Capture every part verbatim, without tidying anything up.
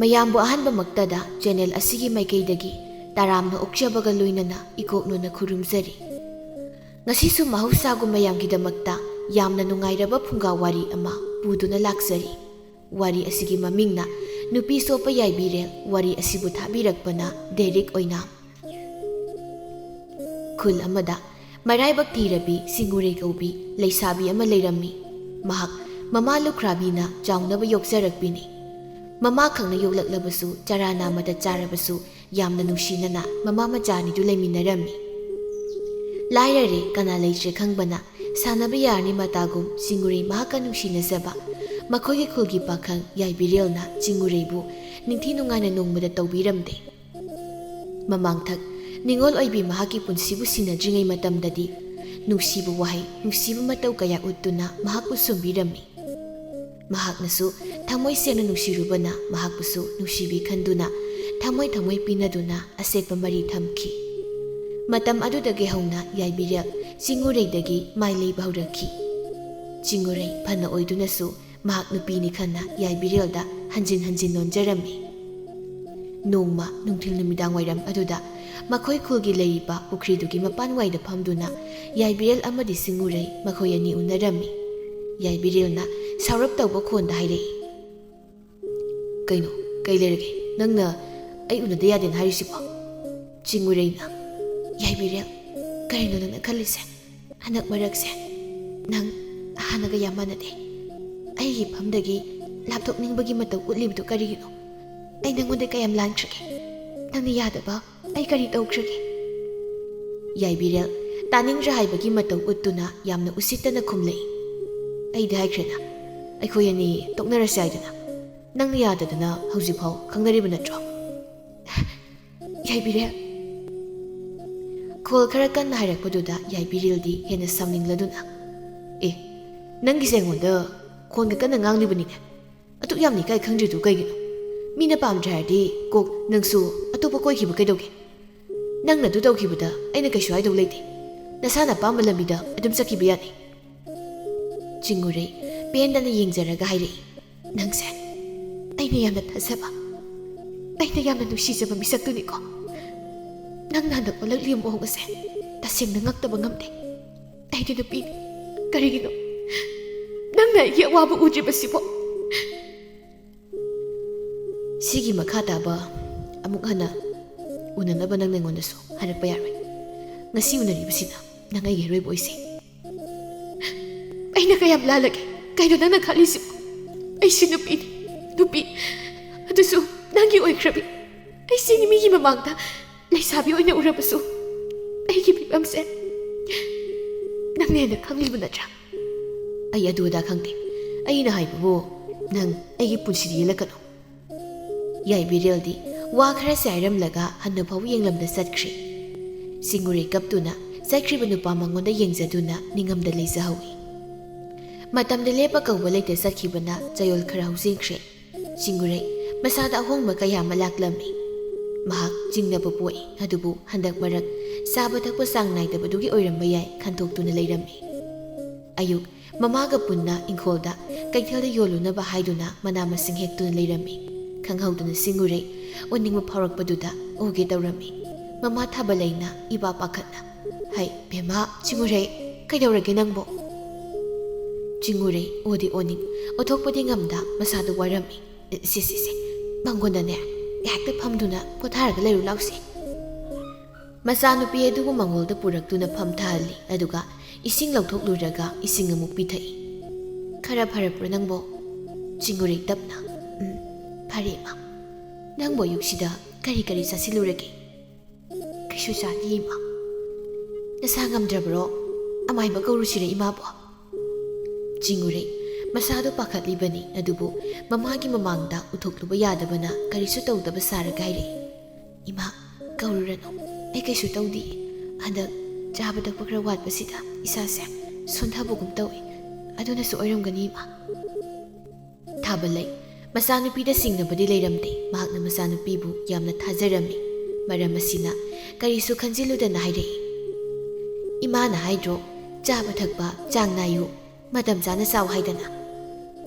ꯃꯌꯥꯝꯕꯨ ꯑꯍꯥꯟꯕꯃꯛꯇꯗ ꯆꯦꯅꯦꯜ ꯑꯁꯤꯒꯤ ꯃꯥꯏꯀꯩꯗꯒꯤ ꯇꯔꯥꯝꯅ ꯑꯣꯛꯆꯕꯒ ꯂꯣꯏꯅꯅ ꯏꯀꯣꯛꯅꯣꯅ ꯈꯨꯔꯨꯝꯖꯔꯤ꯫ ꯉꯁꯤꯁꯨ ꯃꯍꯧꯁꯥꯒꯨꯝ ꯃꯌꯥꯝꯒꯤꯗꯃꯛꯇ ꯌꯥꯝꯅ ꯅꯨꯡꯉꯥꯏꯔꯕ ꯐꯨꯡꯒꯥ ꯋꯥꯔꯤ ꯑꯃ ꯄꯨꯗꯨꯅ ꯂꯥꯛꯆꯔꯤ꯫ ꯋꯥꯔꯤ ꯑꯁꯤꯒꯤ ꯃꯃꯤꯡꯅ ꯅꯨꯄꯤ ꯆꯣꯞꯄ ꯌꯥꯏꯕꯤꯔꯦꯜ꯫ ꯋꯥꯔꯤ ꯑꯁꯤꯕꯨ ꯊꯥꯕꯤꯔꯛꯄꯅ ꯗꯦꯔꯤꯛ ꯑꯣꯏꯅꯥꯝ꯫ ꯈꯨꯜ ꯑꯃꯗ ꯃꯔꯥꯏꯕꯛ ꯊꯤꯔꯕꯤ ꯁꯤꯡꯎꯔꯩ ꯀꯧꯕꯤ ꯂꯩꯁꯥꯕꯤ ꯑꯃ ꯂꯩꯔꯝꯃꯤ꯫ ꯃꯍꯥꯛ ꯃꯃꯥ ꯂꯨꯈ꯭ꯔꯥꯕꯤꯅ ꯆꯥꯎꯅꯕ ꯌꯣꯛꯆꯔꯛꯄꯤꯅꯤ꯫ ꯃꯃꯥ ꯈꯛꯅ ꯌꯣꯛꯂꯛꯂꯕꯁꯨ, ꯆꯔꯥ ꯅꯥꯝꯃꯗ ꯆꯥꯔꯕꯁꯨ, ꯌꯥꯝꯅ ꯅꯨꯡꯁꯤꯅꯅ ꯃꯃꯥ ꯃꯆꯥ ꯑꯅꯤꯗꯨ ꯂꯩꯃꯤꯟꯅꯔꯝꯃꯤ꯫ ꯂꯥꯏꯔꯔꯦ ꯀꯅꯥ ꯂꯩꯇ꯭ꯔꯦ ꯈꯪꯕꯅ ꯁꯥꯟꯅꯕ ꯌꯥꯔꯅꯤ ꯃꯇꯥꯒꯨꯝ ꯁꯤꯡꯎꯔꯩ ꯃꯍꯥꯛꯀ ꯅꯨꯡꯁꯤꯅꯖꯕ ꯃꯈꯣꯏꯒꯤ ꯈꯨꯜꯒꯤ ꯄꯥꯈꯪ ꯌꯥꯏꯕꯤꯔꯦꯜꯅ ꯁꯤꯡꯎꯔꯩꯕꯨ ꯅꯤꯡꯊꯤ ꯅꯨꯡꯉꯥꯏꯅ ꯅꯣꯡꯃꯗ ꯇꯧꯕꯤꯔꯝꯗꯦ꯫ ꯃꯃꯥꯡꯊꯛ ꯅꯤꯉꯣꯜ ꯑꯣꯏꯕꯤ ꯃꯍꯥꯛꯀꯤ ꯄꯨꯟꯁꯤꯕꯨ ꯁꯤꯟꯅꯗ꯭ꯔꯤꯉꯩ ꯃꯇꯝꯗꯗꯤ ꯅꯨꯡꯁꯤꯕ ꯋꯥꯍꯩ, ꯅꯨꯡꯁꯤꯕ ꯃꯇꯧ ꯀꯌꯥ ꯎꯠꯇꯨꯅ ꯃꯍꯥꯛꯄꯨ ꯁꯨꯝꯕꯤꯔꯝꯃꯤ꯫ ꯃꯍꯥꯛꯅꯁꯨ ꯊꯃꯣꯏ ꯁꯦꯡꯅ ꯅꯨꯡꯁꯤꯔꯨꯕꯅ ꯃꯍꯥꯛꯄꯨꯁꯨ ꯅꯨꯡꯁꯤꯕꯤ ꯈꯟꯗꯨꯅ ꯊꯃꯣꯏ ꯊꯃꯣꯏ ꯄꯤꯅꯗꯨꯅ ꯑꯁꯦꯠꯄ ꯃꯔꯤ ꯊꯝꯈꯤ꯫ ꯃꯇꯝ ꯑꯗꯨꯗꯒꯤ ꯍꯧꯅ ꯌꯥꯏꯕꯤꯔꯦꯜ ꯆꯤꯡꯎꯔꯩꯗꯒꯤ ꯃꯥꯏ ꯂꯩꯕ ꯍꯧꯔꯛꯈꯤ꯫ ꯆꯤꯡꯎꯔꯩ ꯐꯅ ꯑꯣꯏꯗꯨꯅꯁꯨ ꯃꯍꯥꯛ ꯅꯨꯄꯤꯅꯤ ꯈꯟꯅ ꯌꯥꯏꯕꯤꯔꯦꯜꯗ ꯍꯟꯖꯤꯟ ꯍꯟꯖꯤꯟ ꯅꯣꯟꯖꯔꯝꯃꯤ꯫ ꯅꯣꯡꯃ ꯅꯨꯡꯊꯤꯜ ꯅꯨꯃꯤꯗꯥꯡ ꯋꯥꯏꯔꯝ ꯑꯗꯨꯗ ꯃꯈꯣꯏ ꯈꯨꯜꯒꯤ ꯂꯩꯔꯤꯕ ꯄꯨꯈ꯭ꯔꯤꯗꯨꯒꯤ ꯃꯄꯥꯟꯋꯥꯏꯗ ꯐꯝꯗꯨꯅ ꯌꯥꯏꯕꯤꯔꯦꯜ ꯑꯃꯗꯤ ꯁꯤꯡꯎꯔꯩ ꯃꯈꯣꯏ ꯑꯅꯤ ꯎꯅꯔꯝꯃꯤ꯫ ꯌꯥꯏꯕꯤꯔꯦꯜꯅ ꯁꯥꯎꯔꯞ ꯇꯧꯕ ꯈꯣꯟꯗ ꯍꯥꯏꯔꯛꯏ, "ꯀꯩꯅꯣ? ꯀꯩ ꯂꯩꯔꯒꯦ? ꯅꯪꯅ ꯑꯩ ꯎꯅꯗ ꯌꯥꯗꯦꯅ ꯍꯥꯏꯔꯤꯁꯤꯕꯣ?" ꯆꯤꯡꯎꯔꯩꯅ, "ꯌꯥꯏꯕꯤꯔꯦꯜ, ꯀꯔꯤꯅꯣ ꯅꯪꯅ ꯈꯜꯂꯤꯁꯦ? ꯍꯟꯗꯛ ꯃꯔꯛꯁꯦ ꯅꯪ ꯍꯥꯟꯅꯒ ꯌꯥꯝ ꯃꯥꯟꯅꯗꯦ꯫ ꯑꯩꯒꯤ ꯐꯝꯗꯒꯤ ꯂꯥꯞꯊꯣꯛꯅꯤꯡꯕꯒꯤ ꯃꯇꯧ ꯎꯠꯂꯤꯕꯗꯨ ꯀꯔꯤꯒꯤꯅꯣ? ꯑꯩ ꯅꯪꯉꯣꯟꯗ ꯀꯌꯥꯝ ꯂꯥꯟꯈ꯭ꯔꯒꯦ? ꯅꯪꯅ ꯌꯥꯗꯕ ꯑꯩ ꯀꯔꯤ ꯇꯧꯈ꯭ꯔꯒꯦ?" ꯌꯥꯏꯕꯤꯔꯦꯜ ꯇꯥꯅꯤꯡꯗ꯭ꯔꯦ ꯍꯥꯏꯕꯒꯤ ꯃꯇꯧ ꯎꯠꯇꯨꯅ ꯌꯥꯝꯅ ꯎꯁꯤꯠꯇꯅ ꯈꯨꯝꯂꯛꯏ, "ꯑꯩꯗꯤ ꯍꯥꯏꯈ꯭ꯔꯦꯅ, ꯑꯩꯈꯣꯏ ꯑꯅꯤ ꯇꯣꯛꯅꯔꯁꯦ ꯍꯥꯏꯗꯅ꯫ ꯅꯪꯅ ꯌꯥꯗꯗꯅ ꯍꯧꯖꯤꯛꯐꯥꯎ ꯈꯪꯅꯔꯤꯕ ꯅꯠꯇ꯭ꯔꯣ?" ꯌꯥꯏꯕꯤꯔꯦꯜ꯫ ꯈꯣꯜ ꯈꯔ ꯀꯟꯅ ꯍꯥꯏꯔꯛꯄꯗꯨꯗ ꯌꯥꯏꯕꯤꯔꯦꯜꯗꯤ ꯍꯦꯟꯅ ꯁꯥꯎꯅꯤꯡꯂꯗꯨꯅ, "ꯑꯦ, ꯅꯪꯒꯤꯁꯦ ꯑꯩꯉꯣꯟꯗ ꯈꯣꯟꯒ ꯀꯟꯅ ꯉꯥꯡꯂꯤꯕꯅꯤꯅꯦ꯫ ꯑꯗꯨꯛ ꯌꯥꯝꯅ ꯏꯀꯥꯏ ꯈꯪꯗ꯭ꯔꯤꯗꯨ ꯀꯩꯒꯤꯅꯣ? ꯃꯤꯅ ꯄꯥꯝꯗ꯭ꯔꯦ ꯍꯥꯏꯔꯗꯤ ꯀꯣꯛ ꯅꯪꯁꯨ ꯑꯇꯣꯞꯄ ꯀꯣꯏꯈꯤꯕ ꯀꯩꯗꯧꯒꯦ? ꯅꯪꯅ ꯑꯗꯨ ꯇꯧꯈꯤꯕꯗ ꯑꯩꯅ ꯀꯩꯁꯨ ꯍꯥꯏꯗꯧ ꯂꯩꯇꯦ꯫ ꯅꯁꯥꯅ ꯑꯄꯥꯝꯕ ꯂꯝꯕꯤꯗ ꯑꯗꯨꯝ ꯆꯠꯈꯤꯕ ꯌꯥꯅꯤ꯫" ꯆꯤꯡꯎꯔꯩ ꯄꯦꯟꯗꯅ ꯌꯦꯡꯖꯔꯒ ꯍꯥꯏꯔꯛꯏ, "ꯅꯪꯁꯦ ꯑꯩꯅ ꯌꯥꯝꯅ ꯊꯥꯖꯕ ꯑꯩꯅ ꯌꯥꯝꯅ ꯅꯨꯡꯁꯤꯖꯕ ꯃꯤꯁꯛꯇꯨꯅꯤꯀꯣ꯫ ꯅꯪꯅ ꯍꯟꯗꯛ ꯑꯣꯜꯂꯛꯂꯤꯕ ꯃꯑꯣꯡ ꯑꯁꯦ ꯇꯁꯦꯡꯅ ꯉꯛꯇꯕ ꯉꯝꯗꯦ꯫ ꯑꯩꯗꯤ ꯅꯨꯄꯤꯅꯤ꯫ ꯀꯔꯤꯒꯤꯅꯣ ꯅꯪꯅ ꯑꯩꯒꯤ ꯑꯋꯥꯕ ꯎꯗ꯭ꯔꯤꯕꯁꯤꯕꯣ? ꯁꯤꯒꯤ ꯃꯈꯥ ꯇꯥꯕ ꯑꯃꯨꯛ ꯍꯟꯅ ꯎꯅꯅꯕ ꯅꯪ ꯑꯩꯉꯣꯟꯗꯁꯨ ꯍꯥꯏꯔꯛꯄ ꯌꯥꯔꯣꯏ꯫ ꯉꯁꯤ ꯎꯅꯔꯤꯕꯁꯤꯅ ꯅꯪ ꯑꯩꯒꯤ ꯑꯔꯣꯏꯕ ꯑꯣꯏꯁꯦ꯫ ꯑꯩꯅ ꯀꯌꯥꯝ ꯂꯥꯜꯂꯒꯦ? ꯀꯩꯅꯣ ꯅꯪꯅ ꯈꯜꯂꯤꯁꯤꯕꯣ? ꯑꯩꯁꯤ ꯅꯨꯄꯤꯅꯤ, ꯅꯨꯄꯤ, ꯑꯗꯨꯁꯨ ꯅꯪꯒꯤ ꯑꯣꯏꯈ꯭ꯔꯕꯤ꯫ ꯑꯩꯁꯤ ꯃꯤꯒꯤ ꯃꯃꯥꯡꯗ ꯂꯩꯁꯥꯕꯤ ꯑꯣꯏꯅ ꯎꯔꯕꯁꯨ ꯑꯩꯒꯤ ꯐꯤꯕꯝꯁꯦ ꯅꯪꯅ ꯍꯦꯟꯅ ꯈꯪꯂꯤꯕ ꯅꯠꯇ꯭ꯔꯥ? ꯑꯩ ꯑꯗꯨ ꯑꯗꯥ ꯈꯪꯗꯦ꯫ ꯑꯩꯅ ꯍꯥꯏꯕꯕꯨ ꯅꯪ ꯑꯩꯒꯤ ꯄꯨꯟꯁꯤꯗ ꯌꯦꯜꯂꯛꯀꯅꯨ꯫ ꯌꯥꯏꯕꯤꯔꯦꯜꯗꯤ ꯋꯥ ꯈꯔꯁꯦ ꯍꯥꯏꯔꯝꯂꯒ ꯍꯟꯅ ꯐꯥꯎ ꯌꯦꯡꯂꯝꯗ ꯆꯠꯈ꯭ꯔꯦ꯫ ꯆꯤꯡꯉꯨꯔꯩ ꯀꯞꯇꯨꯅ ꯆꯠꯈ꯭ꯔꯤꯕ ꯅꯨꯄꯥ ꯃꯉꯣꯟꯗ ꯌꯦꯡꯖꯗꯨꯅ ꯅꯤꯡꯉꯝꯗ ꯂꯩꯖꯍꯧꯏ꯫ ꯃꯇꯝꯗ ꯂꯦꯞꯄ ꯀꯧꯕ ꯂꯩꯇ ꯆꯠꯈꯤꯕꯅ ꯆꯌꯣꯜ ꯈꯔ ꯍꯧꯖꯤꯟꯈ꯭ꯔꯦ꯫ ꯆꯤꯡꯉꯨꯔꯩ ꯃꯁꯥꯗ ꯑꯍꯣꯡꯕ ꯀꯌꯥ ꯑꯃ ꯂꯥꯛꯂꯝꯃꯤ꯫ ꯃꯍꯥꯛ ꯆꯤꯡꯅꯕ ꯄꯣꯛꯏ, ꯑꯗꯨꯕꯨ ꯍꯟꯗꯛ ꯃꯔꯛ ꯆꯥꯕ ꯊꯛꯄ ꯆꯥꯡ ꯅꯥꯏꯗꯕꯗꯨꯒꯤ ꯑꯣꯏꯔꯝꯕ ꯌꯥꯏ ꯈꯟꯗꯣꯛꯇꯨꯅ ꯂꯩꯔꯝꯃꯤ꯫ ꯑꯌꯨꯛ ꯃꯃꯥꯒ ꯄꯨꯟꯅ ꯏꯪꯈꯣꯜꯗ ꯀꯩꯊꯦꯜꯗ ꯌꯣꯜꯂꯨꯅꯕ ꯍꯥꯏꯗꯨꯅ ꯃꯅꯥ ꯃꯁꯤꯡ ꯍꯦꯛꯇꯨꯅ ꯂꯩꯔꯝꯃꯤ꯫ ꯈꯪꯍꯧꯗꯅ ꯆꯤꯡꯉꯨꯔꯩ ꯑꯣꯅꯤꯡꯕ ꯐꯥꯎꯔꯛꯄꯗꯨꯗ ꯑꯣꯒꯦ ꯇꯧꯔꯝꯃꯤ꯫ ꯃꯃꯥ ꯊꯥꯕꯂꯩꯅ ꯏꯄꯥ ꯄꯥꯈꯠꯅ, "ꯍꯩ ꯕꯦꯝꯃ, ꯆꯤꯡꯉꯨꯔꯩ, ꯀꯩꯗꯧꯔꯒꯦ ꯅꯪꯕꯣ?" ꯆꯤꯡꯉꯨꯔꯩ ꯑꯣꯗꯤ ꯑꯣꯅꯤꯡ, ꯑꯣꯊꯣꯛꯄꯗꯤ ꯉꯝꯗ ꯃꯁꯥꯗꯨ ꯋꯥꯔꯝꯃꯤ꯫ "ꯁꯦ, ꯁꯦ, ꯁꯦ, ꯃꯉꯣꯟꯗꯅꯦ ꯉꯥꯏꯍꯥꯛꯇ ꯐꯝꯗꯨꯅ ꯄꯣꯊꯥꯔꯒ ꯂꯩꯔꯨ ꯂꯥꯎꯁꯦ꯫" ꯃꯆꯥꯅꯨꯄꯤ ꯑꯗꯨꯕꯨ ꯃꯉꯣꯜꯗ ꯄꯨꯔꯛꯇꯨꯅ ꯐꯝꯊꯍꯜꯂꯤ, ꯑꯗꯨꯒ ꯏꯁꯤꯡ ꯂꯧꯊꯣꯛꯂꯨꯔꯒ ꯏꯁꯤꯡ ꯑꯃꯨꯛ ꯄꯤꯊꯛꯏ꯫ "ꯈꯔ ꯐꯔꯕ꯭ꯔꯣ ꯅꯪꯕꯣ?" ꯆꯤꯡꯉꯨꯔꯩ ꯇꯞꯅ, "ꯎꯝ, ꯐꯔꯦ ꯏꯃꯥ꯫ ꯅꯪꯕꯨ ꯑꯌꯨꯛꯁꯤꯗ ꯀꯔꯤ ꯀꯔꯤ ꯆꯥꯁꯤꯜꯂꯨꯔꯒꯦ?" "ꯀꯩꯁꯨ ꯆꯥꯗꯦ ꯏꯃꯥ꯫" "ꯅꯁꯥ ꯉꯝꯗ꯭ꯔꯕ꯭ꯔꯣ? ꯑꯃꯥꯏꯕ ꯀꯧꯔꯨꯁꯤꯔ ꯏꯃꯥꯕꯣ?" ꯆꯤꯡꯉꯨꯔꯩ ꯃꯁꯥꯗꯣ ꯄꯥꯈꯠꯂꯤꯕꯅꯤ, ꯑꯗꯨꯕꯨ ꯃꯃꯥꯒꯤ ꯃꯃꯥꯡꯗ ꯎꯊꯣꯛꯂꯨꯕ ꯌꯥꯗꯕꯅ ꯀꯔꯤꯁꯨ ꯇꯧꯗꯕ ꯁꯥꯔꯒ ꯍꯥꯏꯔꯛꯏ, "ꯏꯃꯥ, ꯀꯧꯔꯨꯔꯅꯨ, ꯑꯩ ꯀꯩꯁꯨ ꯇꯧꯗꯤꯌꯦ꯫ ꯍꯟꯗꯛ ꯆꯥꯕ ꯊꯛꯄ ꯈꯔ ꯋꯥꯠꯄꯁꯤꯗ ꯏꯁꯥꯁꯦ ꯁꯣꯟꯊꯕꯒꯨꯝ ꯇꯧꯏ, ꯑꯗꯨꯅꯁꯨ ꯑꯣꯏꯔꯝꯒꯅꯤ ꯏꯃꯥ꯫" ꯊꯥꯕꯂꯩ ꯃꯆꯥꯅꯨꯄꯤꯗ ꯆꯤꯡꯅꯕꯗꯤ ꯂꯩꯔꯝꯗꯦ꯫ ꯃꯍꯥꯛꯅ ꯃꯆꯥꯅꯨꯄꯤꯕꯨ ꯌꯥꯝꯅ ꯊꯥꯖꯔꯝꯃꯤ꯫ ꯃꯔꯝ ꯑꯁꯤꯅ ꯀꯔꯤꯁꯨ ꯈꯟꯖꯤꯜꯂꯨꯗꯅ ꯍꯥꯏꯔꯛꯏ, "ꯏꯃꯥꯅ ꯍꯥꯏꯗ꯭ꯔꯣ, ꯆꯥꯕ ꯊꯛꯄ ꯆꯥꯡ ꯅꯥꯏꯌꯨ, ꯃꯇꯝ ꯆꯥꯅ ꯆꯥꯎ ꯍꯥꯏꯗꯅ꯫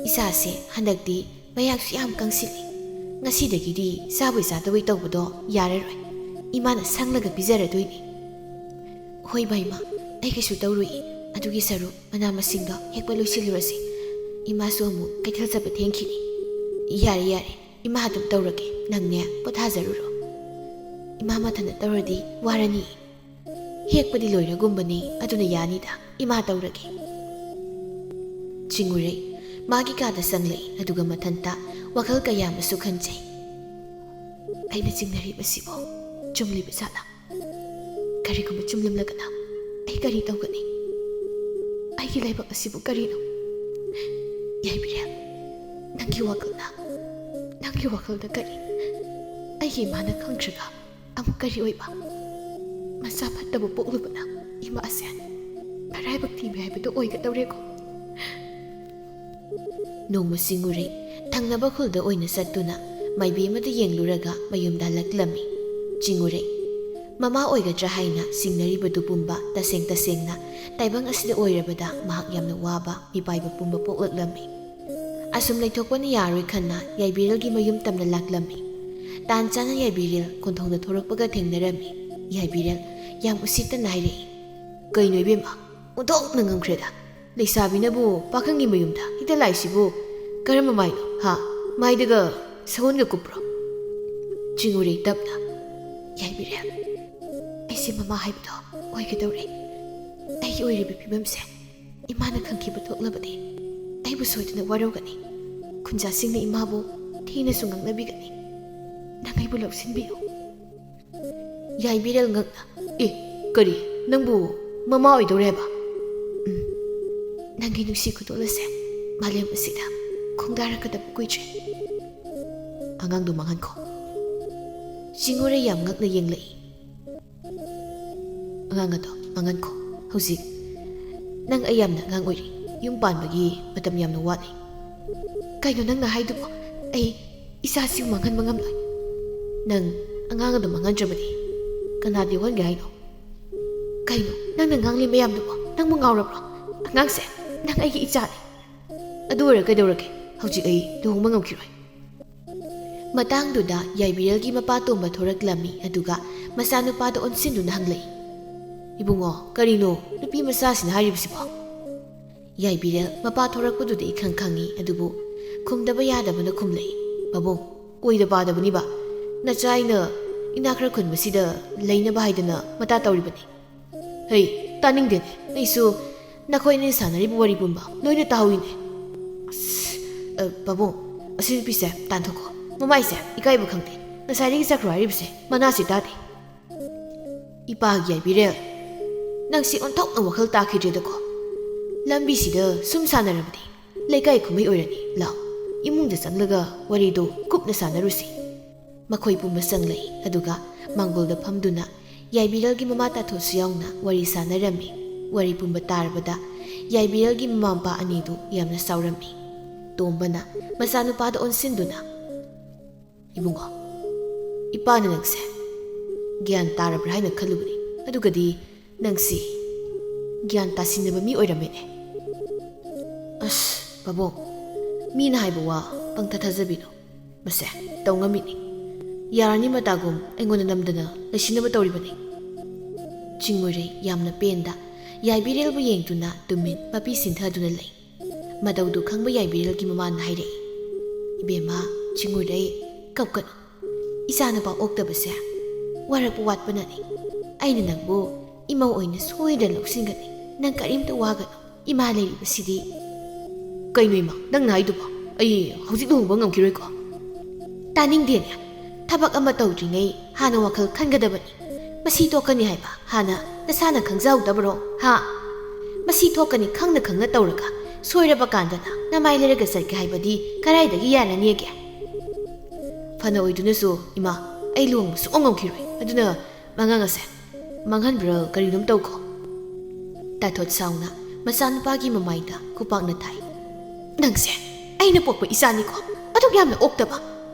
ꯏꯁꯥꯁꯦ ꯍꯟꯗꯛꯇꯤ ꯃꯌꯥꯛꯁꯨ ꯌꯥꯝ ꯀꯪꯁꯤꯜꯂꯤ꯫ ꯉꯁꯤꯗꯒꯤꯗꯤ ꯆꯥꯕꯣꯏ ꯆꯥꯗꯕꯣꯏ ꯇꯧꯕꯗꯣ ꯌꯥꯔꯔꯣꯏ꯫ ꯏꯃꯥꯅ ꯁꯪꯂꯒ ꯄꯤꯖꯔꯗꯣꯏꯅꯤ꯫ ꯍꯣꯏ ꯕꯥꯏꯃ, ꯑꯩ ꯀꯩꯁꯨ ꯇꯧꯔꯨꯏ꯫ ꯑꯗꯨꯒꯤ ꯁꯔꯨꯛ ꯃꯅꯥ ꯃꯁꯤꯡꯗꯣ ꯍꯦꯛꯄ ꯂꯣꯏꯁꯤꯜꯂꯨꯔꯁꯤ꯫ ꯏꯃꯥꯁꯨ ꯑꯃꯨꯛ ꯀꯩꯊꯦꯜ ꯆꯠꯄ ꯊꯦꯡꯈꯤꯅꯤ꯫ ꯌꯥꯔꯦ, ꯌꯥꯔꯦ, ꯏꯃꯥ ꯑꯗꯨꯝ ꯇꯧꯔꯒꯦ, ꯅꯪꯅꯦ ꯄꯣꯊꯥꯖꯔꯨꯔꯣ꯫ ꯏꯃꯥ ꯃꯊꯟꯇ ꯇꯧꯔꯗꯤ ꯋꯥꯔꯅꯤ꯫ ꯍꯦꯛꯄꯗꯤ ꯂꯣꯏꯔꯒꯨꯝꯕꯅꯤ, ꯑꯗꯨꯅ ꯌꯥꯅꯤꯗ, ꯏꯃꯥ ꯇꯧꯔꯒꯦ꯫ ꯆꯤꯡꯉꯨꯔꯩ ꯃꯥꯒꯤ ꯀꯥꯗ ꯆꯪꯂꯛꯏ, ꯑꯗꯨꯒ ꯃꯊꯟꯇ ꯋꯥꯈꯜ ꯀꯌꯥ ꯑꯃꯁꯨ ꯈꯟꯖꯩ꯫ ꯑꯩꯅ ꯆꯤꯡꯅꯔꯤꯕꯁꯤꯕꯨ ꯆꯨꯝꯂꯤꯕ ꯖꯥꯠꯂꯥ? ꯀꯔꯤꯒꯨꯝꯕ ꯆꯨꯝꯂꯝꯂꯒꯅ ꯑꯩ ꯀꯔꯤ ꯇꯧꯒꯅꯤ? ꯑꯩꯒꯤ ꯂꯥꯏꯕꯛ ꯑꯁꯤꯕꯨ ꯀꯔꯤꯅꯣ? ꯌꯥꯏꯕꯤꯔꯦꯜ, ꯅꯪꯒꯤ ꯋꯥꯈꯜꯅ, ꯅꯪꯒꯤ ꯋꯥꯈꯜꯗ ꯀꯔꯤ? ꯑꯩꯒꯤ ꯏꯃꯥꯅ ꯈꯪꯗ꯭ꯔꯒ ꯑꯃꯨꯛ ꯀꯔꯤ ꯑꯣꯏꯕ? ꯃꯆꯥ ꯐꯠꯇꯕ ꯄꯣꯛꯂꯨꯕꯅ ꯏꯃꯥꯁꯦ ꯃꯔꯥꯏꯕꯛ ꯊꯤꯕ ꯍꯥꯏꯕꯗꯨ ꯑꯣꯏꯒꯗꯧꯔꯦꯀꯣ꯫ ꯅꯣꯡꯃ ꯆꯤꯡꯉꯨꯔꯩ ꯊꯪꯅꯕ ꯈꯨꯜꯗ ꯑꯣꯏꯅ ꯆꯠꯇꯨꯅ ꯃꯥꯏꯕꯤ ꯑꯃꯗ ꯌꯦꯡꯂꯨꯔꯒ ꯃꯌꯨꯝꯗ ꯍꯜꯂꯛꯂꯝꯃꯤ꯫ ꯆꯤꯡꯉꯨꯔꯩ ꯃꯃꯥ ꯑꯣꯏꯒꯗ꯭ꯔꯥ ꯍꯥꯏꯅ ꯆꯤꯡꯅꯔꯤꯕꯗꯨ ꯄꯨꯝꯕ ꯇꯁꯦꯡ ꯇꯁꯦꯡꯅ ꯇꯥꯏꯕꯪ ꯑꯁꯤꯗ ꯑꯣꯏꯔꯕꯗ ꯃꯍꯥꯛ ꯌꯥꯝꯅ ꯋꯥꯕ ꯃꯤꯄꯥꯏꯕ ꯄꯨꯝꯕ ꯄꯣꯛꯂꯛꯂꯝꯃꯤ꯫ ꯑꯁꯨꯝ ꯂꯩꯊꯣꯛꯄꯅ ꯌꯥꯔꯣꯏ ꯈꯟꯅ ꯌꯥꯏꯕꯤꯔꯦꯜꯒꯤ ꯃꯌꯨꯝ ꯇꯝꯅ ꯂꯥꯛꯂꯝꯃꯤ꯫ ꯇꯥꯟ ꯆꯥꯅ ꯌꯥꯏꯕꯤꯔꯦꯜ ꯀꯣꯟꯊꯣꯡꯗ ꯊꯣꯔꯛꯄꯒ ꯊꯦꯡꯅꯔꯝꯃꯤ꯫ ꯌꯥꯏꯕꯤꯔꯦꯜ ꯌꯥꯝ ꯎꯁꯤꯠꯇꯅ ꯍꯥꯏꯔꯛꯏ, "ꯀꯩꯅꯣ ꯏꯕꯦꯝꯃ, ꯑꯣꯟꯊꯣꯛꯅ ꯉꯝꯈ꯭ꯔꯦꯗ꯫ ꯂꯩꯁꯥꯕꯤꯅꯕꯨ ꯄꯥꯈꯪꯒꯤ ꯃꯌꯨꯝꯗ ꯍꯦꯛꯇ ꯂꯥꯛꯏꯁꯤꯕꯨ ꯀꯔꯝꯕ ꯃꯥꯏꯅꯣ, ꯍꯥ? ꯃꯥꯏꯗꯒ ꯁꯎꯟꯒ ꯀꯨꯞꯄ꯭ꯔꯣ?" ꯆꯤꯡꯉꯨꯔꯩ ꯇꯞꯅ, "ꯌꯥꯏꯕꯤꯔꯦꯜ, ꯑꯩꯁꯦ ꯃꯃꯥ ꯍꯥꯏꯕꯗꯣ ꯑꯣꯏꯒꯗꯧꯔꯦ꯫ ꯑꯩꯒꯤ ꯑꯣꯏꯔꯤꯕ ꯐꯤꯕꯝꯁꯦ ꯏꯃꯥꯅ ꯈꯪꯈꯤꯕ ꯊꯣꯛꯂꯕꯗꯤ ꯑꯩꯕꯨ ꯁꯣꯏꯗꯅ ꯋꯥꯔꯧꯒꯅꯤ꯫ ꯈꯨꯟꯖꯥꯁꯤꯡꯅ ꯏꯃꯥꯕꯨ ꯊꯤꯅꯁꯨ ꯉꯥꯡꯅꯕꯤꯒꯅꯤ꯫ ꯅꯪ ꯑꯩꯕꯨ ꯂꯧꯁꯤꯟꯕꯤꯌꯨ꯫" ꯌꯥꯏꯕꯤꯔꯦꯜ ꯉꯛꯅ, "ꯑꯦ, ꯀꯔꯤ? ꯅꯪꯕꯨ ꯃꯃꯥ ꯑꯣꯏꯗꯧꯔꯦ ꯍꯥꯏꯕ?" "ꯎꯝ, ꯅꯪꯒꯤ ꯅꯨꯡꯁꯤ ꯈꯨꯗꯣꯜ ꯑꯁꯦ ꯃꯥꯂꯦꯝ ꯑꯁꯤꯗ ꯈꯣꯡꯗꯥꯔꯛꯀꯗꯕ ꯀꯨꯏꯗ꯭ꯔꯦ꯫" "ꯑꯉꯥꯡꯗꯣ ꯃꯥꯡꯍꯟꯈꯣ꯫" ꯆꯤꯡꯉꯨꯔꯩ ꯌꯥꯝ ꯉꯛꯅ ꯌꯦꯡꯂꯛꯏ꯫ "ꯑꯉꯥꯡ ꯑꯗꯣ ꯃꯥꯡꯍꯟꯈꯣ꯫ ꯍꯧꯖꯤꯛ ꯅꯪ ꯑꯩ ꯌꯥꯝꯅ ꯑꯉꯥꯡ ꯑꯣꯏꯔꯤ꯫ ꯌꯨꯝ ꯄꯥꯟꯕꯒꯤ ꯃꯇꯝ ꯌꯥꯝꯅ ꯋꯥꯠꯂꯤ꯫" "ꯀꯩꯅꯣ ꯅꯪꯅ ꯍꯥꯏꯗꯨꯕꯣ? ꯑꯩ ꯏꯆꯥꯁꯤꯕꯨ ꯃꯥꯡꯍꯟꯕ ꯉꯝꯂꯣꯏ꯫" "ꯅꯪ ꯑꯉꯥꯡ ꯑꯗꯣ ꯃꯥꯡꯍꯟꯗ꯭ꯔꯕꯗꯤ ꯀꯅꯥꯗ ꯌꯣꯛꯍꯟꯒꯦ ꯍꯥꯏꯅꯣ?" "ꯀꯩꯅꯣ ꯅꯪꯅ ꯉꯥꯡꯂꯤ ꯃꯌꯥꯝꯗꯨꯕꯣ? ꯅꯪꯕꯨ ꯉꯥꯎꯔꯕ꯭ꯔꯣ? ꯑꯉꯥꯡꯁꯦ ꯅꯪ ꯑꯩꯒꯤ ꯏꯆꯥꯅꯤ꯫" "ꯑꯗꯨ ꯑꯣꯏꯔ ꯀꯩꯗꯧꯔꯒꯦ? ꯍꯧꯖꯤꯛ ꯑꯩ ꯂꯨꯍꯣꯡꯕ ꯉꯝꯈꯤꯔꯣꯏ꯫" ꯃꯇꯥꯡꯗꯨꯗ ꯌꯥꯏꯕꯤꯔꯦꯜꯒꯤ ꯃꯄꯥ ꯇꯣꯝꯕ ꯊꯣꯔꯛꯂꯝꯃꯤ, ꯑꯗꯨꯒ ꯃꯆꯥꯅꯨꯄꯥꯗ ꯑꯣꯟꯁꯤꯟꯗꯨꯅ ꯍꯪꯂꯛꯏ, "ꯏꯕꯨꯡꯉꯣ, ꯀꯔꯤꯅꯣ ꯅꯨꯄꯤ ꯃꯆꯥꯁꯤꯅ ꯍꯥꯏꯔꯤꯕꯁꯤꯕꯣ?" ꯌꯥꯏꯕꯤꯔꯦꯜ ꯃꯄꯥ ꯊꯣꯔꯛꯄꯗꯨꯗꯤ ꯏꯈꯪ ꯈꯪꯉꯤ, ꯑꯗꯨꯕꯨ ꯈꯨꯝꯗꯕ ꯌꯥꯗꯕꯅ ꯈꯨꯝꯂꯛꯏ, "ꯄꯥꯕꯨꯡ, ꯑꯣꯏꯗ ꯄꯥꯗꯕꯅꯤꯕ꯫ ꯅꯆꯥ ꯑꯩꯅ ꯏꯅꯥꯛ ꯈꯔ ꯈꯨꯟꯕꯁꯤꯗ ꯂꯩꯅꯕ ꯍꯥꯏꯗꯅ ꯃꯇꯥ ꯇꯧꯔꯤꯕꯅꯤ꯫" "ꯍꯩ, ꯇꯥꯅꯤꯡꯗꯦꯅꯦ꯫ ꯑꯩꯁꯨ ꯅꯈꯣꯏ ꯑꯅꯤ ꯁꯥꯟꯅꯔꯤꯕ ꯋꯥꯔꯤ ꯄꯨꯝꯕ ꯂꯣꯏꯅ ꯇꯥꯍꯧꯏꯅꯦ꯫" "ꯑꯁ, ꯑ, ꯄꯥꯕꯨꯡ, ꯑꯁꯤ ꯅꯨꯄꯤꯁꯦ ꯇꯥꯟꯊꯣꯛꯈꯣ꯫ ꯃꯃꯥꯏꯁꯦ ꯏꯀꯥꯏꯕ ꯈꯪꯗꯦ꯫ ꯉꯁꯥꯏꯗꯒꯤ ꯆꯠꯈ꯭ꯔꯣ ꯍꯥꯏꯔꯤꯕꯁꯦ ꯃꯅꯥꯁꯦ ꯇꯥꯗꯦ꯫" "ꯏꯄꯥꯒꯤ ꯌꯥꯏꯕꯤꯔꯦꯜ, ꯅꯪꯁꯤ ꯑꯣꯟꯊꯣꯛꯅ ꯋꯥꯈꯜ ꯇꯥꯈꯤꯗ꯭ꯔꯦꯗꯀꯣ꯫ ꯂꯝꯕꯤꯁꯤꯗ ꯁꯨꯝ ꯁꯥꯟꯅꯔꯕꯗꯤ ꯂꯩꯀꯥꯏ ꯀꯨꯝꯍꯩ ꯑꯣꯏꯔꯅꯤ꯫ ꯂꯥꯎ, ꯏꯃꯨꯡꯗ ꯆꯪꯂꯒ ꯋꯥꯔꯤꯗꯨ ꯀꯨꯞꯅ ꯁꯥꯟꯅꯔꯨꯁꯤ꯫" ꯃꯈꯣꯏ ꯄꯨꯝꯕ ꯆꯪꯂꯛꯏ, ꯑꯗꯨꯒ ꯃꯥꯡꯒꯣꯜꯗ ꯐꯝꯗꯨꯅ ꯌꯥꯏꯕꯤꯔꯦꯜꯒꯤ ꯃꯃꯥ ꯇꯥꯊꯣꯠꯁꯨ ꯌꯥꯎꯅ ꯋꯥꯔꯤ ꯁꯥꯟꯅꯔꯝꯃꯤ꯫ ꯋꯥꯔꯤ ꯄꯨꯝꯕ ꯇꯥꯔꯕꯗ ꯌꯥꯏꯕꯤꯔꯦꯜꯒꯤ ꯃꯃꯥ ꯃꯄꯥ ꯑꯅꯤꯗꯨ ꯌꯥꯝꯅ ꯁꯥꯎꯔꯝꯃꯤ꯫ ꯇꯣꯝꯕꯅ ꯃꯆꯥꯅꯨꯄꯥꯗ ꯑꯣꯟꯁꯤꯟꯗꯨꯅ, "ꯏꯕꯨꯡꯉꯣ, ꯏꯄꯥꯅ ꯅꯪꯁꯦ ꯒ꯭ꯌꯥꯟ ꯇꯥꯔꯕ꯭ꯔꯥ ꯍꯥꯏꯅ ꯈꯜꯂꯨꯕꯅꯤ, ꯑꯗꯨꯒꯗꯤ ꯅꯪꯁꯤ ꯒ꯭ꯌꯥꯟ ꯇꯥꯁꯤꯟꯅꯕ ꯃꯤ ꯑꯣꯏꯔꯝꯃꯦꯅꯦ꯫ ꯑꯁ, ꯄꯥꯕꯨꯡ, ꯃꯤꯅ ꯍꯥꯏꯕ ꯋꯥ ꯄꯪꯊꯥ ꯊꯥꯖꯕꯤꯅꯨ꯫ ꯃꯁꯦ ꯇꯧ ꯉꯝꯃꯤꯅꯤ꯫ ꯌꯥꯔꯅꯤ ꯃꯇꯥꯒꯨꯝ ꯑꯩꯉꯣꯟꯗ ꯅꯝꯗꯅ ꯂꯩꯁꯤꯟꯅꯕ ꯇꯧꯔꯤꯕꯅꯤ꯫" ꯆꯤꯡꯉꯨꯔꯩ ꯌꯥꯝꯅ ꯄꯦꯟꯗ ꯌꯥꯏꯕꯤꯔꯦꯜꯕꯨ ꯌꯦꯡꯗꯨꯅ ꯇꯨꯃꯤꯟ ꯃꯄꯤ ꯁꯤꯟꯊꯗꯨꯅ ꯂꯩ꯫ ꯃꯇꯧꯗꯨ ꯈꯪꯕ ꯌꯥꯏꯕꯤꯔꯦꯜꯒꯤ ꯃꯃꯥꯅ ꯍꯥꯏꯔꯛꯏ, "ꯏꯕꯦꯝꯃ, ꯆꯤꯡꯉꯨꯔꯩ, ꯀꯞꯀꯅꯨ꯫ ꯏꯆꯥꯅꯨꯄꯥ ꯑꯣꯛꯇꯕꯁꯦ ꯋꯥꯔꯛꯄ ꯋꯥꯠꯄꯅꯅꯤ꯫ ꯑꯩꯅ ꯅꯪꯕꯨ ꯏꯃꯧ ꯑꯣꯏꯅ ꯁꯣꯏꯗꯅ ꯂꯧꯁꯤꯟꯒꯅꯤ꯫ ꯅꯪ ꯀꯔꯤꯝꯇ ꯋꯥꯒꯅꯨ꯫ ꯏꯃꯥ ꯂꯩꯔꯤꯕꯁꯤꯗꯤ꯫" "ꯀꯩꯅꯣ ꯏꯃꯥ, ꯅꯪꯅ ꯍꯥꯏꯗꯨꯕꯣ? ꯑꯩ ꯍꯧꯖꯤꯛ ꯂꯨꯍꯣꯡꯕ ꯉꯝꯈꯤꯔꯣꯏꯀꯣ꯫" "ꯇꯥꯅꯤꯡꯗꯦꯅꯦ꯫ ꯊꯕꯛ ꯑꯃ ꯇꯧꯗ꯭ꯔꯤꯉꯩ ꯍꯥꯟꯅ ꯋꯥꯈꯜ ꯈꯟꯒꯗꯕꯅꯤ꯫ ꯃꯁꯤ ꯊꯣꯛꯀꯅꯤ ꯍꯥꯏꯕ ꯍꯥꯟꯅ ꯅꯁꯥꯅ ꯈꯪꯖꯍꯧꯗꯕꯔꯣ? ꯍꯥ? ꯃꯁꯤ ꯊꯣꯛꯀꯅꯤ ꯈꯪꯅ ꯈꯪꯅ ꯇꯧꯔꯒ ꯁꯣꯏꯔꯕ ꯀꯥꯟꯗꯅ ꯅꯃꯥꯏ ꯂꯩꯔꯒ ꯆꯠꯀꯦ ꯍꯥꯏꯕꯗꯤ ꯀꯗꯥꯏꯗꯒꯤ ꯌꯥꯔꯅꯤꯒꯦ?" "ꯐꯅ ꯑꯣꯏꯗꯨꯅꯁꯨ, ꯏꯃꯥ, ꯑꯩ ꯂꯨꯍꯣꯡꯕ ꯁꯨꯛꯉꯝ ꯉꯝꯈꯤꯔꯣꯏ꯫ ꯑꯗꯨꯅ ꯃꯉꯥꯡ ꯑꯁꯦ ꯃꯥꯡꯍꯟꯕ꯭ꯔꯥ ꯀꯔꯤꯅꯣꯝ ꯇꯧꯈꯣ꯫" ꯇꯥꯊꯣꯠ ꯁꯥꯎꯅ ꯃꯆꯥꯅꯨꯄꯥꯒꯤ ꯃꯃꯥꯏꯗ ꯈꯨꯄꯥꯛꯅ ꯊꯥꯏ꯫ "ꯅꯪꯁꯦ ꯑꯩꯅ ꯄꯣꯛꯄ ꯏꯆꯥꯅꯤꯀꯣ, ꯑꯗꯨꯛ ꯌꯥꯝꯅ ꯑꯣꯛꯇꯕ꯫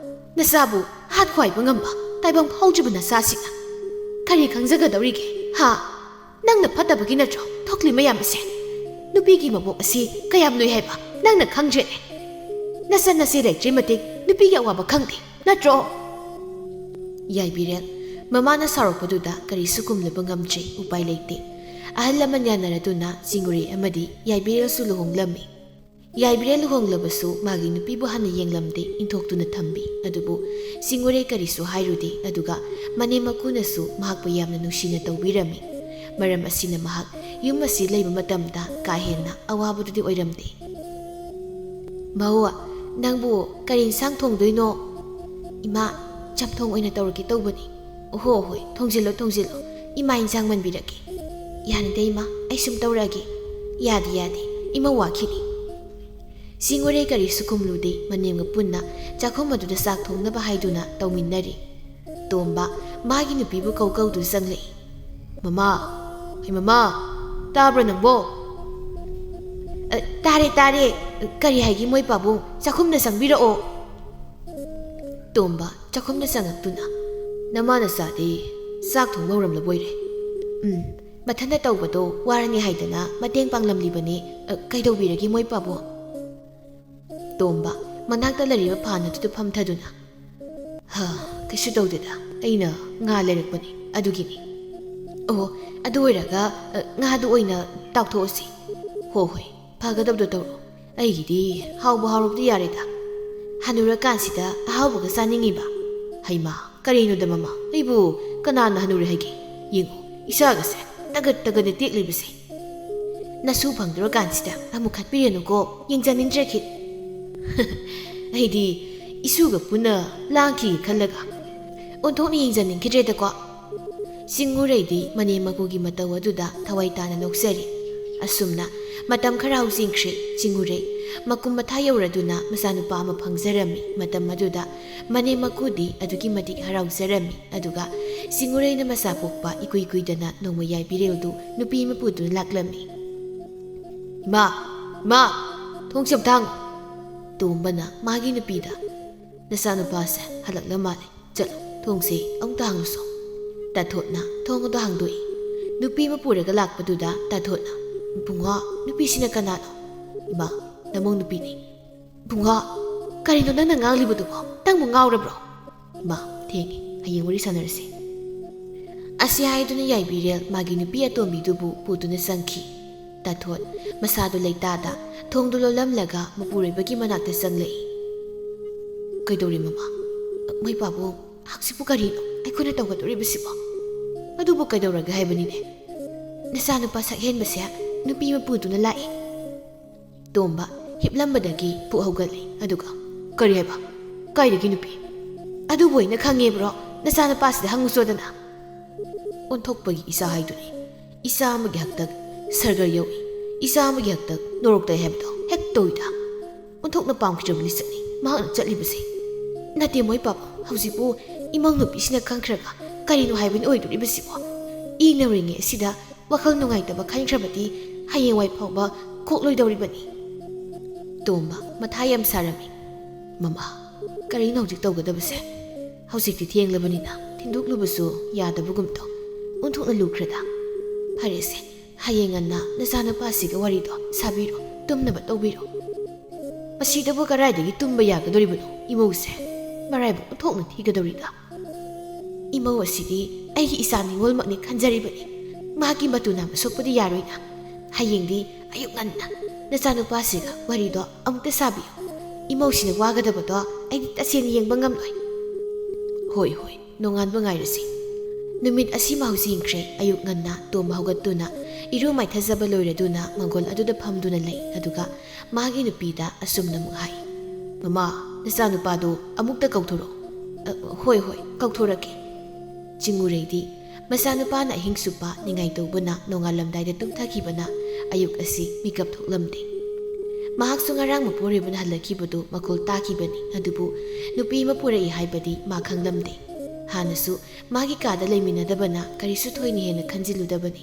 ꯅꯆꯥꯕꯨ ꯍꯥꯠ ꯈ꯭ꯋꯥꯏꯕ ꯉꯝꯕ ꯇꯥꯏꯕꯪ ꯐꯥꯎꯗ꯭ꯔꯤꯕ ꯅꯆꯥꯁꯤꯅ ꯀꯔꯤ ꯈꯪꯖꯒꯗꯧꯔꯤꯒꯦ, ꯍꯥ? ꯅꯪꯅ ꯐꯠꯇꯕꯒꯤ ꯅꯠꯇ꯭ꯔꯣ ꯊꯣꯛꯂꯤ ꯃꯌꯥꯝ ꯑꯁꯦ? ꯅꯨꯄꯤꯒꯤ ꯃꯕꯣꯛ ꯑꯁꯤ ꯀꯌꯥꯝ ꯂꯨꯏ ꯍꯥꯏꯕ ꯅꯪꯅ ꯈꯪꯗ꯭ꯔꯦꯅꯦ꯫ ꯅꯆꯟ ꯅꯆꯦ ꯂꯩꯇ꯭ꯔꯤ ꯃꯇꯤꯛ ꯅꯨꯄꯤꯒꯤ ꯑꯋꯥꯕ ꯈꯪꯗꯦ꯫ ꯅꯠꯇ꯭ꯔꯣ? ꯌꯥꯏꯕꯤꯔꯦꯜ, ꯃꯃꯥꯅ ꯁꯥꯎꯔꯛꯄꯗꯨꯗ ꯀꯔꯤꯁꯨ ꯈꯨꯝꯅꯕ ꯉꯝꯗ꯭ꯔꯦ, ꯎꯄꯥꯏ ꯂꯩꯇꯦ꯫ ꯑꯍꯜ ꯂꯃꯟ ꯌꯥꯅꯔꯗꯨꯅ ꯆꯤꯡꯉꯨꯔꯩ ꯑꯃꯗꯤ ꯌꯥꯏꯕꯤꯔꯦꯜꯁꯨ ꯂꯨꯍꯣꯡꯂꯝꯃꯤ꯫ ꯌꯥꯏꯕꯤꯔꯦꯜ ꯂꯨꯍꯣꯡꯂꯕꯁꯨ ꯃꯥꯒꯤ ꯅꯨꯄꯤꯕꯨ ꯍꯥꯟꯅ ꯌꯦꯡꯂꯝꯗꯦ, ꯏꯟꯊꯣꯛꯇꯨꯅ ꯊꯝꯕꯤ꯫ ꯑꯗꯨꯕꯨ ꯆꯤꯡꯉꯨꯔꯩ ꯀꯔꯤꯁꯨ ꯍꯥꯏꯔꯨꯗꯦ, ꯑꯗꯨꯒ ꯃꯅꯦꯝ ꯃꯀꯨꯅꯁꯨ ꯃꯍꯥꯛꯄꯨ ꯌꯥꯝꯅ ꯅꯨꯡꯁꯤꯅ ꯇꯧꯕꯤꯔꯝꯃꯤ꯫ ꯃꯔꯝ ꯑꯁꯤꯅ ꯃꯍꯥꯛ ꯌꯨꯝ ꯑꯁꯤ ꯂꯩꯕ ꯃꯇꯝꯗ ꯀꯥ ꯍꯦꯟꯅ ꯑꯋꯥꯕꯗꯨꯗꯤ ꯑꯣꯏꯔꯝꯗꯦ꯫ "ꯃꯧ, ꯅꯪꯕꯨ ꯀꯔꯤ ꯏꯟꯁꯥꯡ ꯊꯣꯡꯗꯣꯏꯅꯣ?" "ꯏꯃꯥ, ꯆꯝꯊꯣꯡ ꯑꯣꯏꯅ ꯇꯧꯔꯒꯦ ꯇꯧꯕꯅꯤ꯫" "ꯑꯣꯍꯣ, ꯍꯣꯏ, ꯊꯣꯡꯖꯤꯜꯂꯣ, ꯊꯣꯡꯖꯤꯜꯂꯣ꯫ ꯏꯃꯥ ꯏꯟꯁꯥꯡ ꯃꯟꯕꯤꯔꯛꯀꯦ꯫" "ꯌꯥꯅꯤꯗ ꯏꯃꯥ, ꯑꯩ ꯁꯨꯝ ꯇꯧꯔꯛꯑꯒꯦ꯫" "ꯌꯥꯗꯦ, ꯌꯥꯗꯦ, ꯏꯃꯧ ꯋꯥꯈꯤꯅꯤ꯫" ꯆꯤꯡꯉꯨꯔꯩ ꯀꯔꯤꯁꯨ ꯈꯨꯝꯂꯨꯗꯦ, ꯃꯅꯦꯝꯒ ꯄꯨꯟꯅ ꯆꯥꯛꯈꯨꯝ ꯑꯗꯨꯗ ꯆꯥꯛ ꯊꯣꯡꯅꯕ ꯍꯥꯏꯗꯨꯅ ꯇꯧꯃꯤꯟꯅꯔꯤ꯫ ꯇꯣꯝꯕ ꯃꯥꯒꯤ ꯅꯨꯄꯤꯕꯨ ꯀꯧ ꯀꯧꯗꯨꯅ ꯆꯪꯂꯛꯏ꯫ "ꯃꯃꯥ, ꯍꯩ ꯃꯃꯥ, ꯇꯥꯕ꯭ꯔꯥ ꯅꯪꯕꯣ?" "ꯑ, ꯇꯥꯔꯦ, ꯇꯥꯔꯦ꯫ ꯀꯔꯤ ꯍꯥꯏꯒꯦ ꯃꯣꯏ ꯄꯥꯕꯨꯡ? ꯆꯥꯛꯈꯨꯝꯗ ꯆꯪꯕꯤꯔꯛꯑꯣ꯫" ꯇꯣꯝꯕ ꯆꯥꯛꯈꯨꯝꯗ ꯆꯪꯉꯛꯇꯨꯅ, "ꯅꯃꯥ ꯅꯆꯥꯗꯤ ꯆꯥꯛ ꯊꯣꯡꯕ ꯍꯧꯔꯝꯂꯕꯣꯏꯔꯦ?" "ꯎꯝ, ꯃꯊꯟꯇ ꯇꯧꯕꯗꯣ ꯋꯥꯔꯅꯤ ꯍꯥꯏꯗꯅ ꯃꯇꯦꯡ ꯄꯥꯡꯂꯝꯂꯤꯕꯅꯤ꯫ ꯑ, ꯀꯩꯗꯧꯕꯤꯔꯒꯦ ꯃꯣꯏ ꯄꯥꯕꯨꯡ?" ꯇꯣꯝꯕ ꯃꯅꯥꯛꯇ ꯂꯩꯔꯤꯕ ꯐꯥꯟ ꯑꯗꯨꯗ ꯐꯝꯊꯗꯨꯅ, "ꯍ, ꯀꯩꯁꯨ ꯇꯧꯗꯦꯗ, ꯑꯩꯅ ꯉꯥ ꯂꯩꯔꯛꯄꯅꯤ, ꯑꯗꯨꯒꯤꯅꯤ꯫" "ꯑꯣ, ꯑꯗꯨ ꯑꯣꯏꯔꯒ, ꯑ, ꯉꯥꯗꯨ ꯑꯣꯏꯅ ꯇꯥꯎꯊꯣꯛꯑꯁꯤ꯫" "ꯍꯣ ꯍꯣꯏ, ꯐꯒꯗꯕꯗꯣ ꯇꯧꯔꯣ꯫ ꯑꯩꯒꯤꯗꯤ ꯍꯥꯎꯕ ꯍꯥꯎꯔꯕꯗꯤ ꯌꯥꯔꯦꯗ꯫ ꯍꯅꯨꯔꯀꯥꯟꯁꯤꯗ ꯑꯍꯥꯎꯕꯒ ꯆꯥꯅꯤꯡꯉꯤꯕ? ꯍꯩꯃꯥ, ꯀꯔꯤꯅꯣꯗ ꯃꯃꯥ, ꯑꯩꯕꯨ ꯀꯅꯥꯅ ꯍꯅꯨꯔꯦ ꯍꯥꯏꯒꯦ? ꯌꯦꯡꯉꯨ, ꯏꯆꯥꯒꯁꯦ ꯇꯒꯠ ꯇꯒꯠꯅ ꯇꯦꯛꯂꯤꯕꯁꯦ꯫ ꯅꯁꯨ ꯐꯪꯗ꯭ꯔꯀꯥꯟꯁꯤꯗ ꯑꯃꯨꯛ ꯈꯠꯄꯤꯔꯅꯨꯀꯣ, ꯌꯦꯡꯖꯅꯤꯡꯗ꯭ꯔꯦ ꯈꯤꯠ꯫" "ꯑꯩꯗꯤ ꯏꯁꯨꯒ ꯄꯨꯟꯅ ꯂꯥꯡꯈꯤꯒꯦ ꯈꯜꯂꯒ ꯑꯣꯟꯊꯣꯛꯅ ꯌꯦꯡꯖꯅꯤꯡꯈꯤꯗ꯭ꯔꯦꯗꯀꯣ꯫" ꯆꯤꯡꯉꯨꯔꯩꯗꯤ ꯃꯅꯦꯝ ꯃꯀꯨꯒꯤ ꯃꯇꯧ ꯑꯗꯨꯗ ꯊꯋꯥꯏ ꯇꯥꯅ ꯅꯣꯛꯆꯔꯤ꯫ ꯑꯁꯨꯝꯅ ꯃꯇꯝ ꯈꯔ ꯍꯧꯖꯤꯟꯈ꯭ꯔꯦ꯫ ꯆꯤꯡꯉꯨꯔꯩ ꯃꯀꯨꯝ ꯃꯊꯥ ꯌꯧꯔꯗꯨꯅ ꯃꯆꯥꯅꯨꯄꯥ ꯑꯃ ꯐꯪꯖꯔꯝꯃꯤ꯫ ꯃꯇꯝ ꯑꯗꯨꯗ ꯃꯅꯦꯝ ꯃꯀꯨꯗꯤ ꯑꯗꯨꯛꯀꯤ ꯃꯇꯤꯛ ꯍꯔꯥꯎꯖꯔꯝꯃꯤ꯫ ꯑꯗꯨꯒ ꯆꯤꯡꯉꯨꯔꯩꯅ ꯃꯆꯥ ꯄꯣꯛꯄ ꯏꯀꯨꯏ ꯀꯨꯏꯗꯅ ꯅꯣꯡꯃ ꯌꯥꯏꯕꯤꯔꯦꯜꯗꯨ ꯅꯨꯄꯤ ꯑꯃ ꯄꯨꯗꯨꯅ ꯂꯥꯛꯂꯝꯃꯤ꯫ "ꯏꯃꯥ, ꯏꯃꯥ, ꯊꯣꯡꯁꯦ ꯑꯝꯇ ꯍꯥꯡꯉꯣ꯫" ꯇꯣꯝꯕꯅ ꯃꯥꯒꯤ ꯅꯨꯄꯤꯗ, "ꯅꯆꯥꯅꯨꯄꯥꯁꯦ ꯍꯜꯂꯛꯂ ꯃꯥꯜꯂꯦ꯫ ꯆꯠꯂꯣ, ꯊꯣꯡꯁꯦ ꯑꯃꯨꯛꯇ ꯍꯥꯡꯉꯨꯁꯣ꯫" ꯇꯥꯊꯣꯠꯅ ꯊꯣꯡ ꯑꯗꯨ ꯍꯥꯡꯗꯣꯛꯏ꯫ ꯅꯨꯄꯤ ꯑꯃ ꯄꯨꯔꯒ ꯂꯥꯛꯄꯗꯨꯗ ꯇꯥꯊꯣꯠꯅ, "ꯏꯕꯨꯡꯉꯣ, ꯅꯨꯄꯤꯁꯤꯅ ꯀꯅꯥꯅꯣ?" "ꯏꯃꯥ, ꯅꯃꯧ ꯅꯨꯄꯤꯅꯤ꯫" "ꯏꯕꯨꯡꯉꯣ, ꯀꯔꯤꯅꯣ ꯅꯪꯅ ꯉꯥꯡꯂꯤꯕꯗꯨꯕꯣ? ꯅꯪꯕꯨ ꯉꯥꯎꯔꯕ꯭ꯔꯣ? ꯏꯃꯥ, ꯊꯦꯡꯉꯦ, ꯍꯌꯦꯡ ꯋꯥꯔꯤ ꯁꯥꯟꯅꯔꯁꯤ꯫ ꯑꯁꯤ ꯍꯥꯏꯗꯨꯅ ꯌꯥꯏꯕꯤꯔꯦꯜ ꯃꯥꯒꯤ ꯅꯨꯄꯤ ꯑꯇꯣꯝꯕꯤꯗꯨꯕꯨ ꯄꯨꯗꯨꯅ ꯆꯪꯈꯤ꯫ ꯇꯥꯊꯣꯠ ꯃꯁꯥꯗꯨ ꯂꯩꯇꯥꯗ ꯊꯣꯡꯗꯨ ꯂꯣꯜꯂꯝꯂꯒ ꯃꯄꯨꯔꯣꯏꯕꯒꯤ ꯃꯅꯥꯛꯇ ꯆꯪꯂꯛꯏ꯫ "ꯀꯩꯗꯧꯔꯦ ꯃꯃꯥ? ꯃꯣꯏ ꯄꯥꯕꯨꯡ, ꯍꯧꯖꯤꯛꯄꯨ ꯀꯔꯤꯅꯣ ꯑꯩꯈꯣꯏꯅ ꯇꯧꯒꯗꯧꯔꯤꯕꯁꯤꯕꯣ? ꯑꯗꯨꯕꯨ ꯀꯩꯗꯧꯔꯒꯦ ꯍꯥꯏꯕꯅꯤꯅꯦ? ꯅꯆꯥꯅꯨꯄꯥ ꯁꯛꯍꯦꯟꯕꯁꯦ ꯅꯨꯄꯤ ꯑꯃ ꯄꯨꯗꯨꯅ ꯂꯥꯛꯏ꯫" ꯇꯣꯝꯕ ꯍꯤꯞꯂꯝꯕꯗꯒꯤ ꯄꯨꯛ ꯍꯧꯒꯠꯂꯦ꯫ ꯑꯗꯨꯒ, "ꯀꯔꯤ ꯍꯥꯏꯕ? ꯀꯥꯏꯗꯒꯤ ꯅꯨꯄꯤ? ꯑꯗꯨꯕꯨ ꯑꯩꯅ ꯈꯪꯉꯦꯕ꯭ꯔꯣ? ꯅꯆꯥꯅꯨꯄꯥꯁꯤꯗ ꯍꯪꯉꯨꯆꯣꯗꯅ꯫" ꯑꯣꯟꯊꯣꯛꯄꯒꯤ ꯏꯆꯥ ꯍꯥꯏꯗꯨꯅꯤ꯫ ꯏꯆꯥ ꯑꯃꯒꯤ ꯍꯛꯇꯛ ꯁꯔꯒꯔ ꯌꯧꯏ, ꯏꯆꯥ ꯑꯃꯒꯤ ꯍꯛꯇꯛ ꯅꯣꯔꯣꯛꯇ ꯍꯥꯏꯕꯗꯣ ꯍꯦꯛ ꯇꯧꯏꯗ꯫ ꯑꯣꯟꯊꯣꯛꯅ ꯄꯥꯝꯈꯤꯗ꯭ꯔꯕ ꯂꯤꯆꯠꯅꯤ ꯃꯍꯥꯛꯅ ꯆꯠꯂꯤꯕꯁꯦ꯫ ꯅꯠꯇꯦ ꯃꯣꯏ ꯄꯥꯕ, ꯍꯧꯖꯤꯛꯄꯨ ꯏꯃꯧ ꯅꯨꯄꯤꯁꯤꯅ ꯈꯪꯈ꯭ꯔꯒ ꯀꯔꯤꯅꯣ ꯍꯥꯏꯕꯅꯤ ꯑꯣꯏꯗꯣꯔꯤꯕꯁꯤꯕꯣ? ꯏꯪꯅ ꯎꯔꯤꯉꯩ ꯑꯁꯤꯗ ꯋꯥꯈꯜ ꯅꯨꯡꯉꯥꯏꯇꯕ ꯈꯟꯈ꯭ꯔꯕꯗꯤ ꯍꯌꯦꯡꯋꯥꯏ ꯐꯥꯎꯕ ꯀꯣꯛꯂꯣꯏꯗꯧꯔꯤꯕꯅꯤ꯫ ꯇꯣꯝꯕ ꯃꯊꯥ ꯌꯥꯝ ꯁꯥꯔꯝꯃꯤ꯫ "ꯃꯃꯥ, ꯀꯔꯤꯅꯣ ꯍꯧꯖꯤꯛ ꯇꯧꯒꯗꯕꯁꯦ? ꯍꯧꯖꯤꯛꯇꯤ ꯊꯦꯡꯂꯕꯅꯤꯅ ꯊꯤꯟꯗꯣꯛꯂꯨꯕꯁꯨ ꯌꯥꯗꯕꯒꯨꯝ ꯇꯧ꯫ ꯑꯣꯟꯊꯣꯛꯅ ꯂꯨꯈ꯭ꯔꯦꯗ꯫ ꯐꯔꯦꯁꯦ, ꯍꯌꯦꯡ ꯉꯟꯅ ꯅꯆꯥꯅꯨꯄꯥꯁꯤꯒ ꯋꯥꯔꯤꯗꯣ ꯁꯥꯕꯤꯔꯣ, ꯇꯨꯝꯅꯕ ꯇꯧꯕꯤꯔꯣ꯫" ꯃꯁꯤꯗꯕꯨ ꯀꯗꯥꯏꯗꯒꯤ ꯇꯨꯝꯕ ꯌꯥꯒꯗꯧꯔꯤꯕꯅꯣ? ꯏꯃꯧꯁꯦ ꯃꯔꯥꯏꯕꯛ ꯑꯣꯟꯊꯣꯛꯅ ꯊꯤꯒꯗꯧꯔꯤꯗ꯫ ꯏꯃꯧ ꯑꯁꯤꯗꯤ ꯑꯩꯒꯤ ꯏꯆꯥ ꯅꯤꯉꯣꯜꯃꯛꯅꯤ ꯈꯟꯖꯔꯤꯕꯅꯤ꯫ ꯃꯍꯥꯛꯀꯤ ꯃꯇꯨ ꯅꯥꯝꯃ ꯁꯣꯛꯄꯗꯤ ꯌꯥꯔꯣꯏꯅ꯫ ꯍꯌꯦꯡꯗꯤ ꯑꯌꯨꯛ ꯉꯟꯅ ꯅꯆꯥꯅꯨꯄꯥꯁꯤꯒ ꯋꯥꯔꯤꯗꯣ ꯑꯃꯨꯛꯇ ꯁꯥꯕꯤꯌꯨ꯫ ꯏꯃꯧꯁꯤꯅ ꯋꯥꯒꯗꯕꯗꯣ ꯑꯩꯗꯤ ꯇꯁꯦꯡꯅ ꯌꯦꯡꯕ ꯉꯝꯂꯣꯏ꯫ ꯍꯣꯏ, ꯍꯣꯏ, ꯅꯣꯡꯉꯥꯟꯕ ꯉꯥꯏꯔꯁꯤ꯫ ꯅꯨꯃꯤꯠ ꯑꯁꯤꯃ ꯍꯧꯖꯤꯟꯈ꯭ꯔꯦ꯫ ꯑꯌꯨꯛ ꯉꯟꯅ ꯇꯣꯝꯕ ꯍꯧꯒꯠꯇꯨꯅ ꯏꯔꯨ ꯃꯥꯏꯊꯖꯕ ꯂꯣꯏꯔꯗꯨꯅ ꯃꯪꯒꯣꯜ ꯑꯗꯨꯗ ꯐꯝꯗꯨꯅ ꯂꯩ꯫ ꯑꯗꯨꯒ ꯃꯥꯒꯤ ꯅꯨꯄꯤꯗ ꯑꯁꯨꯝꯅ ꯑꯃꯨꯛ ꯍꯥꯏ, "ꯃꯃꯥ, ꯅꯆꯥꯅꯨꯄꯥꯗꯨ ꯑꯃꯨꯛꯇ ꯀꯧꯊꯣꯔꯛꯑꯣ꯫" "ꯑ, ꯍꯣꯏ, ꯍꯣꯏ, ꯀꯧꯊꯣꯔꯛꯀꯦ꯫" ꯆꯤꯡꯉꯨꯔꯩꯗꯤ ꯃꯆꯥꯅꯨꯄꯥꯅ ꯑꯍꯤꯡ ꯆꯨꯞꯄ ꯅꯤꯡꯉꯥꯏ ꯇꯧꯕꯅ ꯅꯣꯡꯉꯥꯜꯂꯝꯗꯥꯏꯗ ꯇꯨꯝꯊꯈꯤꯕꯅ ꯑꯌꯨꯛ ꯑꯁꯤ ꯃꯤꯀꯞ ꯊꯣꯛꯂꯝꯗꯦ꯫ ꯃꯍꯥꯛꯁꯨ ꯉꯔꯥꯡ ꯃꯄꯨꯔꯣꯏꯕꯅ ꯍꯜꯂꯛꯈꯤꯕꯗꯨ ꯃꯈꯣꯜ ꯇꯥꯈꯤꯕꯅꯤ, ꯑꯗꯨꯕꯨ ꯅꯨꯄꯤ ꯑꯃ ꯄꯨꯔꯛꯏ ꯍꯥꯏꯕꯗꯤ ꯃꯥ ꯈꯪꯂꯝꯗꯦ꯫ ꯍꯥꯟꯅꯁꯨ ꯃꯥꯒꯤ ꯀꯥꯗ ꯂꯩꯃꯤꯟꯅꯗꯕꯅ ꯀꯔꯤꯁꯨ ꯊꯣꯏꯅ ꯍꯦꯟꯅ ꯈꯟꯖꯤꯜꯂꯨꯗꯕꯅꯤ꯫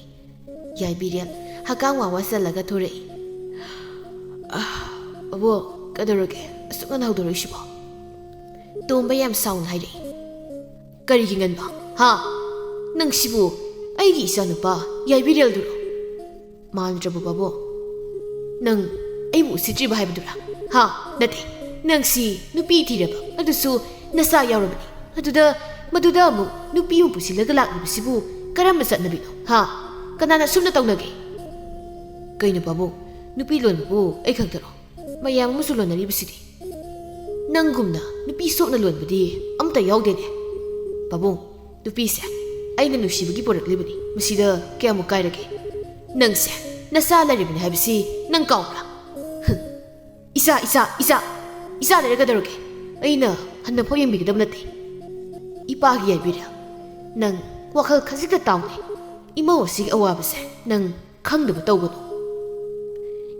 ꯌꯥꯏꯕꯤꯔꯦꯜ ꯍꯀꯥꯝ ꯋꯥ ꯋꯥ ꯆꯜꯂꯒ ꯊꯣꯔꯛꯏ꯫ "ꯑꯥ, ꯑꯕꯣ, ꯀꯩꯗꯧꯔꯒꯦ? ꯑꯁꯨꯛ ꯉꯟꯅ ꯍꯧꯗꯣꯔꯛꯏꯁꯤꯕꯣ?" ꯇꯣꯝꯕ ꯌꯥꯝ ꯁꯥꯎꯅ ꯍꯥꯏꯔꯛꯏ꯫ "ꯀꯔꯤꯒꯤ ꯉꯟꯕ? ꯍꯥ? ꯅꯪꯁꯤꯕꯨ ꯑꯩꯒꯤ ꯏꯆꯥꯅꯨꯄꯥ ꯌꯥꯏꯕꯤꯔꯦꯜꯗꯨꯔꯣ? ꯃꯥꯟꯗ꯭ꯔꯕ ꯕꯥꯕꯣ? ꯅꯪ ꯑꯩꯕꯨ ꯎꯁꯤꯠꯇ꯭ꯔꯤꯕ ꯍꯥꯏꯕꯗꯨꯔꯥ? ꯍꯥ? ꯅꯠꯇꯦ, ꯅꯪꯁꯤ ꯅꯨꯄꯤ ꯊꯤꯔꯕ ꯑꯗꯨꯁꯨ ꯅꯆꯥ ꯌꯥꯎꯔꯕꯅꯤ꯫ ꯑꯗꯨꯗ, ꯃꯗꯨꯗ ꯑꯃꯨꯛ ꯅꯨꯄꯤ ꯑꯃ ꯄꯨꯁꯤꯜꯂꯒ ꯂꯥꯛꯂꯤꯕꯁꯤꯕꯨ ꯀꯔꯝꯕ ꯆꯠꯅꯕꯤꯅꯣ, ꯍꯥ? ꯀꯅꯥꯅ ꯑꯁꯨꯝꯅ ꯇꯧꯅꯒꯦ? ꯀꯩꯅꯣ ꯄꯥꯕꯨꯡ, ꯅꯨꯄꯤ ꯂꯣꯟꯕꯕꯨ ꯑꯩ ꯈꯛꯇꯔꯣ? ꯃꯌꯥꯝ ꯑꯃꯁꯨ ꯂꯣꯟꯅꯔꯤꯕꯁꯤꯗꯤ꯫ ꯅꯪꯒꯨꯝꯅ ꯅꯨꯄꯤ ꯁꯣꯛꯅ ꯂꯣꯟꯕꯗꯤ ꯑꯝꯇ ꯌꯥꯎꯗꯦꯅꯦ꯫ ꯄꯥꯕꯨꯡ, ꯅꯨꯄꯤꯁꯦ ꯑꯩꯅ ꯅꯨꯡꯁꯤꯕꯒꯤ ꯄꯨꯔꯛꯂꯤꯕꯅꯤ꯫ ꯃꯁꯤꯗ ꯀꯌꯥꯃꯨꯛ ꯀꯥꯏꯔꯒꯦ? ꯅꯪꯁꯦ ꯅꯆꯥ ꯂꯩꯔꯤꯕꯅꯤ ꯍꯥꯏꯕꯁꯤ ꯅꯪ ꯀꯥꯎꯕ꯭ꯔꯥ? ꯍꯨꯝ꯫ ꯏꯆꯥ, ꯏꯆꯥ, ꯏꯆꯥ, ꯏꯆꯥ ꯂꯩꯔꯒꯗꯧꯔꯒꯦ? ꯑꯩꯅ ꯍꯟꯅꯐꯥꯎ ꯌꯦꯡꯕꯤꯒꯗꯕ ꯅꯠꯇꯦ꯫ ꯏꯄꯥꯒꯤ ꯌꯥꯏꯕꯤꯔꯦꯜ, ꯅꯪ ꯋꯥꯈꯜ ꯈꯖꯤꯛꯇ ꯇꯥꯎꯅꯦ꯫ ꯏꯃꯧ ꯑꯁꯤꯒꯤ ꯑꯋꯥꯕꯁꯦ ꯅꯪ ꯈꯪꯗꯕ ꯇꯧꯒꯅꯨ꯫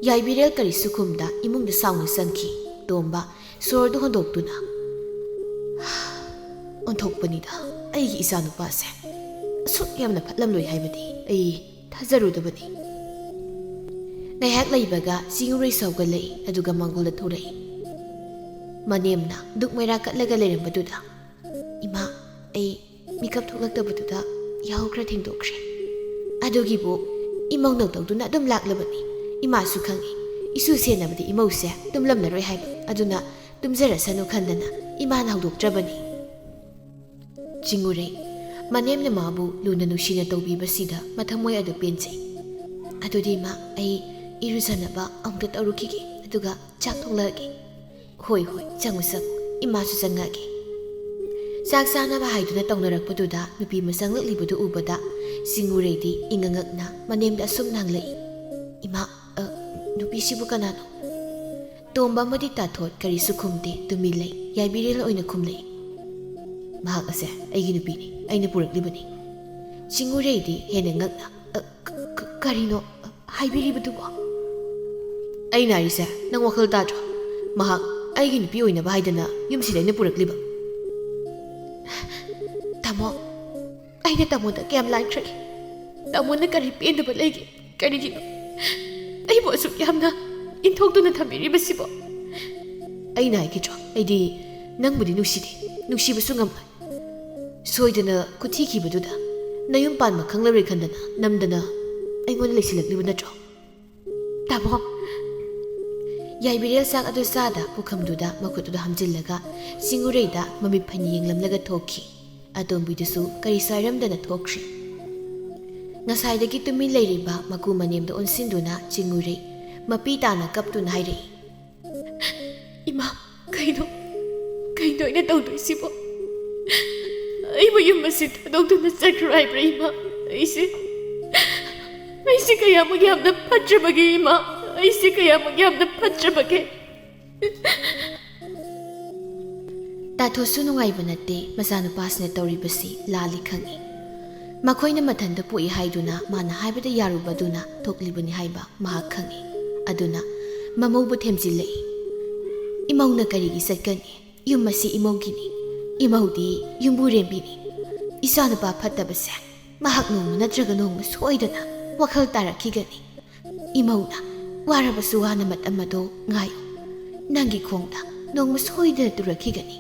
ꯌꯥꯏꯕꯤꯔꯦꯜ ꯀꯔꯤꯁꯨ ꯈꯨꯝꯗ ꯏꯃꯨꯡꯗ ꯁꯥꯎꯅ ꯆꯪꯈꯤ꯫ ꯇꯣꯝꯕ ꯁꯣꯔꯗꯨ ꯍꯣꯟꯗꯣꯛꯇꯨꯅ, "ꯑꯣꯟꯊꯣꯛꯄꯅꯤꯗ, ꯑꯩꯒꯤ ꯏꯆꯥꯅꯨꯄꯥꯁꯦ꯫ ꯑꯁꯨꯛ ꯌꯥꯝꯅ ꯐꯠꯂꯝꯂꯣꯏ ꯍꯥꯏꯕꯗꯤ ꯑꯩ ꯊꯥꯖꯔꯨꯗꯕꯅꯤ"꯫ ꯉꯥꯏꯍꯥꯛ ꯂꯩꯕꯒ ꯆꯤꯡꯉꯨꯔꯩꯁꯨ ꯍꯧꯒꯠꯂꯛꯏ, ꯑꯗꯨꯒ ꯃꯥꯡꯒꯣꯜꯗ ꯊꯣꯔꯛꯏ꯫ ꯃꯅꯦꯝꯅ ꯗꯨꯛ ꯃꯩꯔꯥ ꯀꯠꯂꯒ ꯂꯩꯔꯝꯕꯗꯨꯗ, "ꯏꯃꯥ, ꯑꯩ ꯃꯤꯀꯞ ꯊꯣꯛꯂꯛꯇꯕꯗꯨꯗ ꯌꯥꯍꯧ ꯈꯔ ꯊꯦꯡꯗꯣꯛꯈ꯭ꯔꯦ꯫ ꯑꯗꯨꯒꯤꯕꯨ ꯏꯃꯧꯅꯧ ꯇꯧꯗꯨꯅ ꯑꯗꯨꯝ ꯂꯥꯛꯂꯕꯅꯤ꯫ ꯏꯃꯥꯁꯨ ꯈꯪꯏ, ꯏꯁꯨ ꯁꯦꯟꯅꯕꯗꯤ ꯏꯃꯧꯁꯦ ꯇꯨꯝꯂꯝꯂꯔꯣꯏ ꯍꯥꯏꯕ꯫ ꯑꯗꯨꯅ ꯇꯨꯝꯖꯔꯁꯅꯨ ꯈꯟꯗꯅ ꯏꯃꯥꯅ ꯍꯧꯗꯣꯛꯇ꯭ꯔꯕꯅꯤ"꯫ ꯆꯤꯡꯉꯨꯔꯩ, ꯃꯅꯦꯝꯅ ꯃꯥꯕꯨ ꯂꯨꯅ ꯅꯨꯡꯁꯤꯅ ꯇꯧꯕꯤꯕꯁꯤꯗ ꯃꯊꯃꯣꯏ ꯑꯗꯨ ꯄꯦꯟꯖꯩ꯫ "ꯑꯗꯨꯗꯤ ꯏꯃꯥ, ꯑꯩ ꯏꯔꯨꯖꯅꯕ ꯑꯃꯨꯛꯇ ꯇꯧꯔꯨꯈꯤꯒꯦ, ꯑꯗꯨꯒ ꯆꯥꯛ ꯊꯣꯡꯂꯛꯑꯒꯦ"꯫ "ꯍꯣꯏ, ꯍꯣꯏ, ꯆꯪꯉꯨ, ꯆꯪꯉꯨ, ꯏꯃꯥꯁꯨ ꯆꯪꯉꯛꯑꯒꯦ"꯫ ꯆꯥꯛ ꯆꯥꯅꯕ ꯍꯥꯏꯗꯨꯅ ꯇꯧꯅꯔꯛꯄꯗꯨꯗ ꯅꯨꯄꯤ ꯑꯃ ꯆꯪꯂꯛꯂꯤꯕꯗꯨ ꯎꯕꯗ ꯆꯤꯡꯉꯨꯔꯩꯗꯤ ꯏꯉꯛꯉꯛꯅ ꯃꯅꯦꯝꯗ ꯑꯁꯨꯝꯅ ꯍꯪꯂꯛꯏ, "ꯏꯃꯥ, ꯑ, ꯅꯨꯄꯤꯁꯤꯕꯨ ꯀꯅꯥꯅꯣ?" ꯇꯣꯝꯕ ꯑꯃꯗꯤ ꯇꯥꯊꯣꯠ ꯀꯔꯤꯁꯨ ꯈꯨꯝꯗꯦ, ꯇꯨꯃꯤꯟ ꯂꯩ꯫ ꯌꯥꯏꯕꯤꯔꯦꯜ ꯑꯣꯏꯅ ꯈꯨꯝꯂꯛꯏ, "ꯃꯍꯥꯛ ꯑꯁꯦ ꯑꯩꯒꯤ ꯅꯨꯄꯤꯅꯤ, ꯑꯩꯅ ꯄꯨꯔꯛꯂꯤꯕꯅꯤ"꯫ ꯆꯤꯡꯉꯨꯔꯩꯗꯤ ꯍꯦꯟꯅ ꯉꯛꯅ, "ꯑ, ꯀ-, ꯀ-, ꯀꯔꯤꯅꯣ ꯍꯥꯏꯕꯤꯔꯤꯕꯗꯨꯕꯣ?" "ꯑꯩꯅ ꯍꯥꯏꯔꯤꯁꯦ ꯅꯪ ꯋꯥꯈꯜ ꯇꯥꯗ꯭ꯔꯣ? ꯃꯍꯥꯛ ꯑꯩꯒꯤ ꯅꯨꯄꯤ ꯑꯣꯏꯅꯕ ꯍꯥꯏꯗꯅ ꯌꯨꯝꯁꯤꯗ ꯑꯩꯅ ꯄꯨꯔꯛꯂꯤꯕ"꯫ "ꯇꯥꯃꯣ, ꯑꯩꯅ ꯇꯥꯃꯣꯗ ꯀꯌꯥꯝ ꯂꯥꯟꯈ꯭ꯔꯒꯦ? ꯇꯥꯃꯣꯅ ꯀꯔꯤ ꯄꯦꯟꯗꯕ ꯂꯩꯒꯦ? ꯀꯔꯤꯒꯤꯅꯣ ꯑꯩꯕꯨ ꯑꯁꯨꯛ ꯌꯥꯝꯅ ꯏꯟꯊꯣꯛꯇꯨꯅ ꯊꯝꯕꯤꯔꯤꯕꯁꯤꯕꯣ?" "ꯑꯩꯅ ꯍꯥꯏꯈꯤꯗ꯭ꯔꯣ, ꯑꯩꯗꯤ ꯅꯪꯕꯨꯗꯤ ꯅꯨꯡꯁꯤꯗꯦ, ꯅꯨꯡꯁꯤꯕꯁꯨ ꯉꯝꯂꯣꯏ꯫ ꯁꯣꯏꯗꯅ ꯈꯨꯠꯊꯤꯈꯤꯕꯗꯨꯗ ꯅꯌꯨꯝ ꯄꯥꯟꯕ ꯈꯪꯂꯔꯣꯏ ꯈꯟꯗꯅ ꯅꯝꯗꯅ ꯑꯩꯉꯣꯟꯗ ꯂꯩꯁꯤꯜꯂꯛꯂꯤꯕ ꯅꯠꯇ꯭ꯔꯣ?" "ꯇꯥꯃꯣ, ꯌꯥꯏꯕꯤꯔꯦꯜ ꯆꯥꯛ ꯑꯗꯨ ꯆꯥꯗ ꯄꯨꯈꯝꯗꯨꯗ ꯃꯈꯨꯠ ꯑꯗꯨ ꯍꯥꯝꯖꯤꯜꯂꯒ ꯆꯤꯡꯉꯨꯔꯩꯗ ꯃꯃꯤꯠ ꯐꯅꯤ ꯌꯦꯡꯂꯝꯂꯒ ꯊꯣꯛꯈꯤ꯫ ꯑꯇꯣꯝꯕꯤꯗꯨꯁꯨ ꯀꯔꯤꯁꯨ ꯍꯥꯏꯔꯝꯗꯅ ꯊꯣꯛꯈ꯭ꯔꯦ꯫ ꯉꯁꯥꯏꯗꯒꯤ ꯇꯨꯃꯤꯟ ꯂꯩꯔꯤꯕ ꯃꯀꯨ ꯃꯅꯦꯝꯗ ꯑꯣꯟꯁꯤꯟꯗꯨꯅ ꯆꯤꯡꯉꯨꯔꯩ ꯃꯄꯤ ꯇꯥꯅ ꯀꯞꯇꯨꯅ ꯍꯥꯏꯔꯛꯏ, "ꯏꯃꯥ, ꯀꯩꯅꯣ, ꯀꯩꯅꯣ ꯑꯩꯅ ꯇꯧꯗꯣꯏꯁꯤꯕꯣ? ꯑꯩꯕꯨ ꯌꯨꯝ ꯑꯁꯤ ꯊꯥꯗꯣꯛꯇꯨꯅ ꯆꯠꯈ꯭ꯔꯣ ꯍꯥꯏꯕ꯭ꯔꯥ ꯏꯃꯥ? ꯑꯩꯁꯦ, ꯑꯩꯁꯦ ꯀꯌꯥꯃꯨꯛ ꯌꯥꯝꯅ ꯐꯠꯇ꯭ꯔꯕꯒꯦ ꯏꯃꯥ? ꯑꯩꯁꯦ ꯀꯌꯥꯃꯨꯛ ꯌꯥꯝꯅ ꯐꯠꯇ꯭ꯔꯕꯒꯦ?" ꯇꯥꯊꯣꯠꯁꯨ ꯅꯨꯡꯉꯥꯏꯕ ꯅꯠꯇꯦ ꯃꯆꯥꯅꯨꯄꯥꯁꯤꯅ ꯇꯧꯔꯤꯕꯁꯤ ꯂꯥꯜꯂꯤ ꯈꯪꯏ꯫ ꯃꯈꯣꯏꯅ ꯃꯊꯟꯇ ꯄꯣꯛꯏ ꯍꯥꯏꯗꯨꯅ ꯃꯥꯅ ꯍꯥꯏꯕꯗ ꯌꯥꯔꯨꯕꯗꯨꯅ ꯊꯣꯛꯂꯤꯕꯅꯤ ꯍꯥꯏꯕ ꯃꯍꯥꯛ ꯈꯪꯏ꯫ ꯑꯗꯨꯅ ꯃꯃꯧꯕꯨ ꯊꯦꯝꯖꯤꯜꯂꯛꯏ꯫ "ꯏꯃꯧꯅ ꯀꯔꯤꯒꯤ ꯆꯠꯀꯅꯤ? ꯌꯨꯝ ꯑꯁꯤ ꯏꯃꯧꯒꯤꯅꯤ꯫ ꯏꯃꯧꯗꯤ ꯌꯨꯝꯕꯨꯔꯦꯝꯕꯤꯅꯤ꯫ ꯏꯆꯥꯅꯨꯄꯥ ꯐꯠꯇꯕꯁꯦ ꯃꯍꯥꯛ ꯅꯣꯡꯃ ꯅꯠꯇ꯭ꯔꯒ ꯅꯣꯡꯃ ꯁꯣꯏꯗꯅ ꯋꯥꯈꯜ ꯇꯥꯔꯛꯈꯤꯒꯅꯤ꯫ ꯏꯃꯧꯅ ꯋꯥꯔꯕꯁꯨ ꯋꯥꯅ ꯃꯇꯝ ꯑꯗꯣ ꯉꯥꯏꯌꯨ꯫ ꯅꯪꯒꯤ ꯈꯣꯡꯗ ꯅꯣꯡꯃ ꯁꯣꯏꯗꯅ ꯇꯨꯔꯛꯈꯤꯒꯅꯤ꯫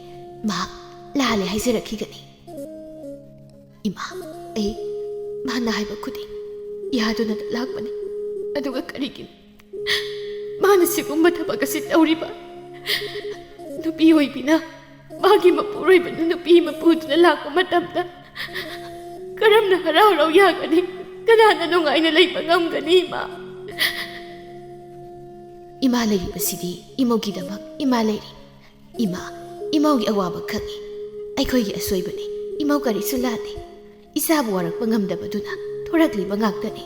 ꯃꯍꯥꯛ ꯂꯥꯜꯂꯦ ꯍꯥꯏꯖꯔꯛꯈꯤꯒꯅꯤ꯫ ꯏꯃꯥ, ꯑꯩ ꯃꯥꯅ ꯍꯥꯏꯕ ꯈꯨꯗꯤꯡ ꯌꯥꯗꯨꯅ ꯂꯥꯛꯄꯅꯤ꯫ ꯑꯗꯨꯒ ꯀꯔꯤꯒꯤꯅꯣ ꯃꯥꯅ ꯁꯤꯒꯨꯝꯕ ꯊꯕꯛ ꯑꯁꯤ ꯇꯧꯔꯤꯕ? ꯅꯨꯄꯤ ꯑꯣꯏꯕꯤꯅ ꯃꯥꯒꯤ ꯃꯄꯨꯔꯣꯏꯕꯅ ꯅꯨꯄꯤ ꯃꯄꯨꯗꯨꯅ ꯂꯥꯛꯄ ꯃꯇꯝꯗ ꯀꯔꯝꯅ ꯍꯔꯥꯎ ꯍꯔꯥꯎ ꯌꯥꯒꯅꯤ? ꯀꯅꯥꯅ ꯅꯨꯡꯉꯥꯏꯅ ꯂꯩꯕ ꯉꯝꯒꯅꯤ ꯏꯃꯥ?" "ꯏꯃꯥ ꯂꯩꯔꯤꯕꯁꯤꯗꯤ ꯏꯃꯧꯒꯤꯗꯃꯛ ꯏꯃꯥ ꯂꯩꯔꯤ꯫ ꯏꯃꯥ, ꯏꯃꯧꯒꯤ ꯑꯋꯥꯕ ꯈꯪꯏ꯫ ꯑꯩꯈꯣꯏꯒꯤ ꯑꯁꯣꯏꯕꯅꯤ꯫ ꯏꯃꯧ ꯀꯔꯤꯁꯨ ꯂꯥꯟꯗꯦ꯫ ꯏꯆꯥꯕꯨ ꯋꯥꯔꯛꯄ ꯉꯝꯗꯕꯗꯨꯅ ꯊꯣꯔꯛꯂꯤꯕ ꯉꯥꯛꯇꯅꯤ꯫"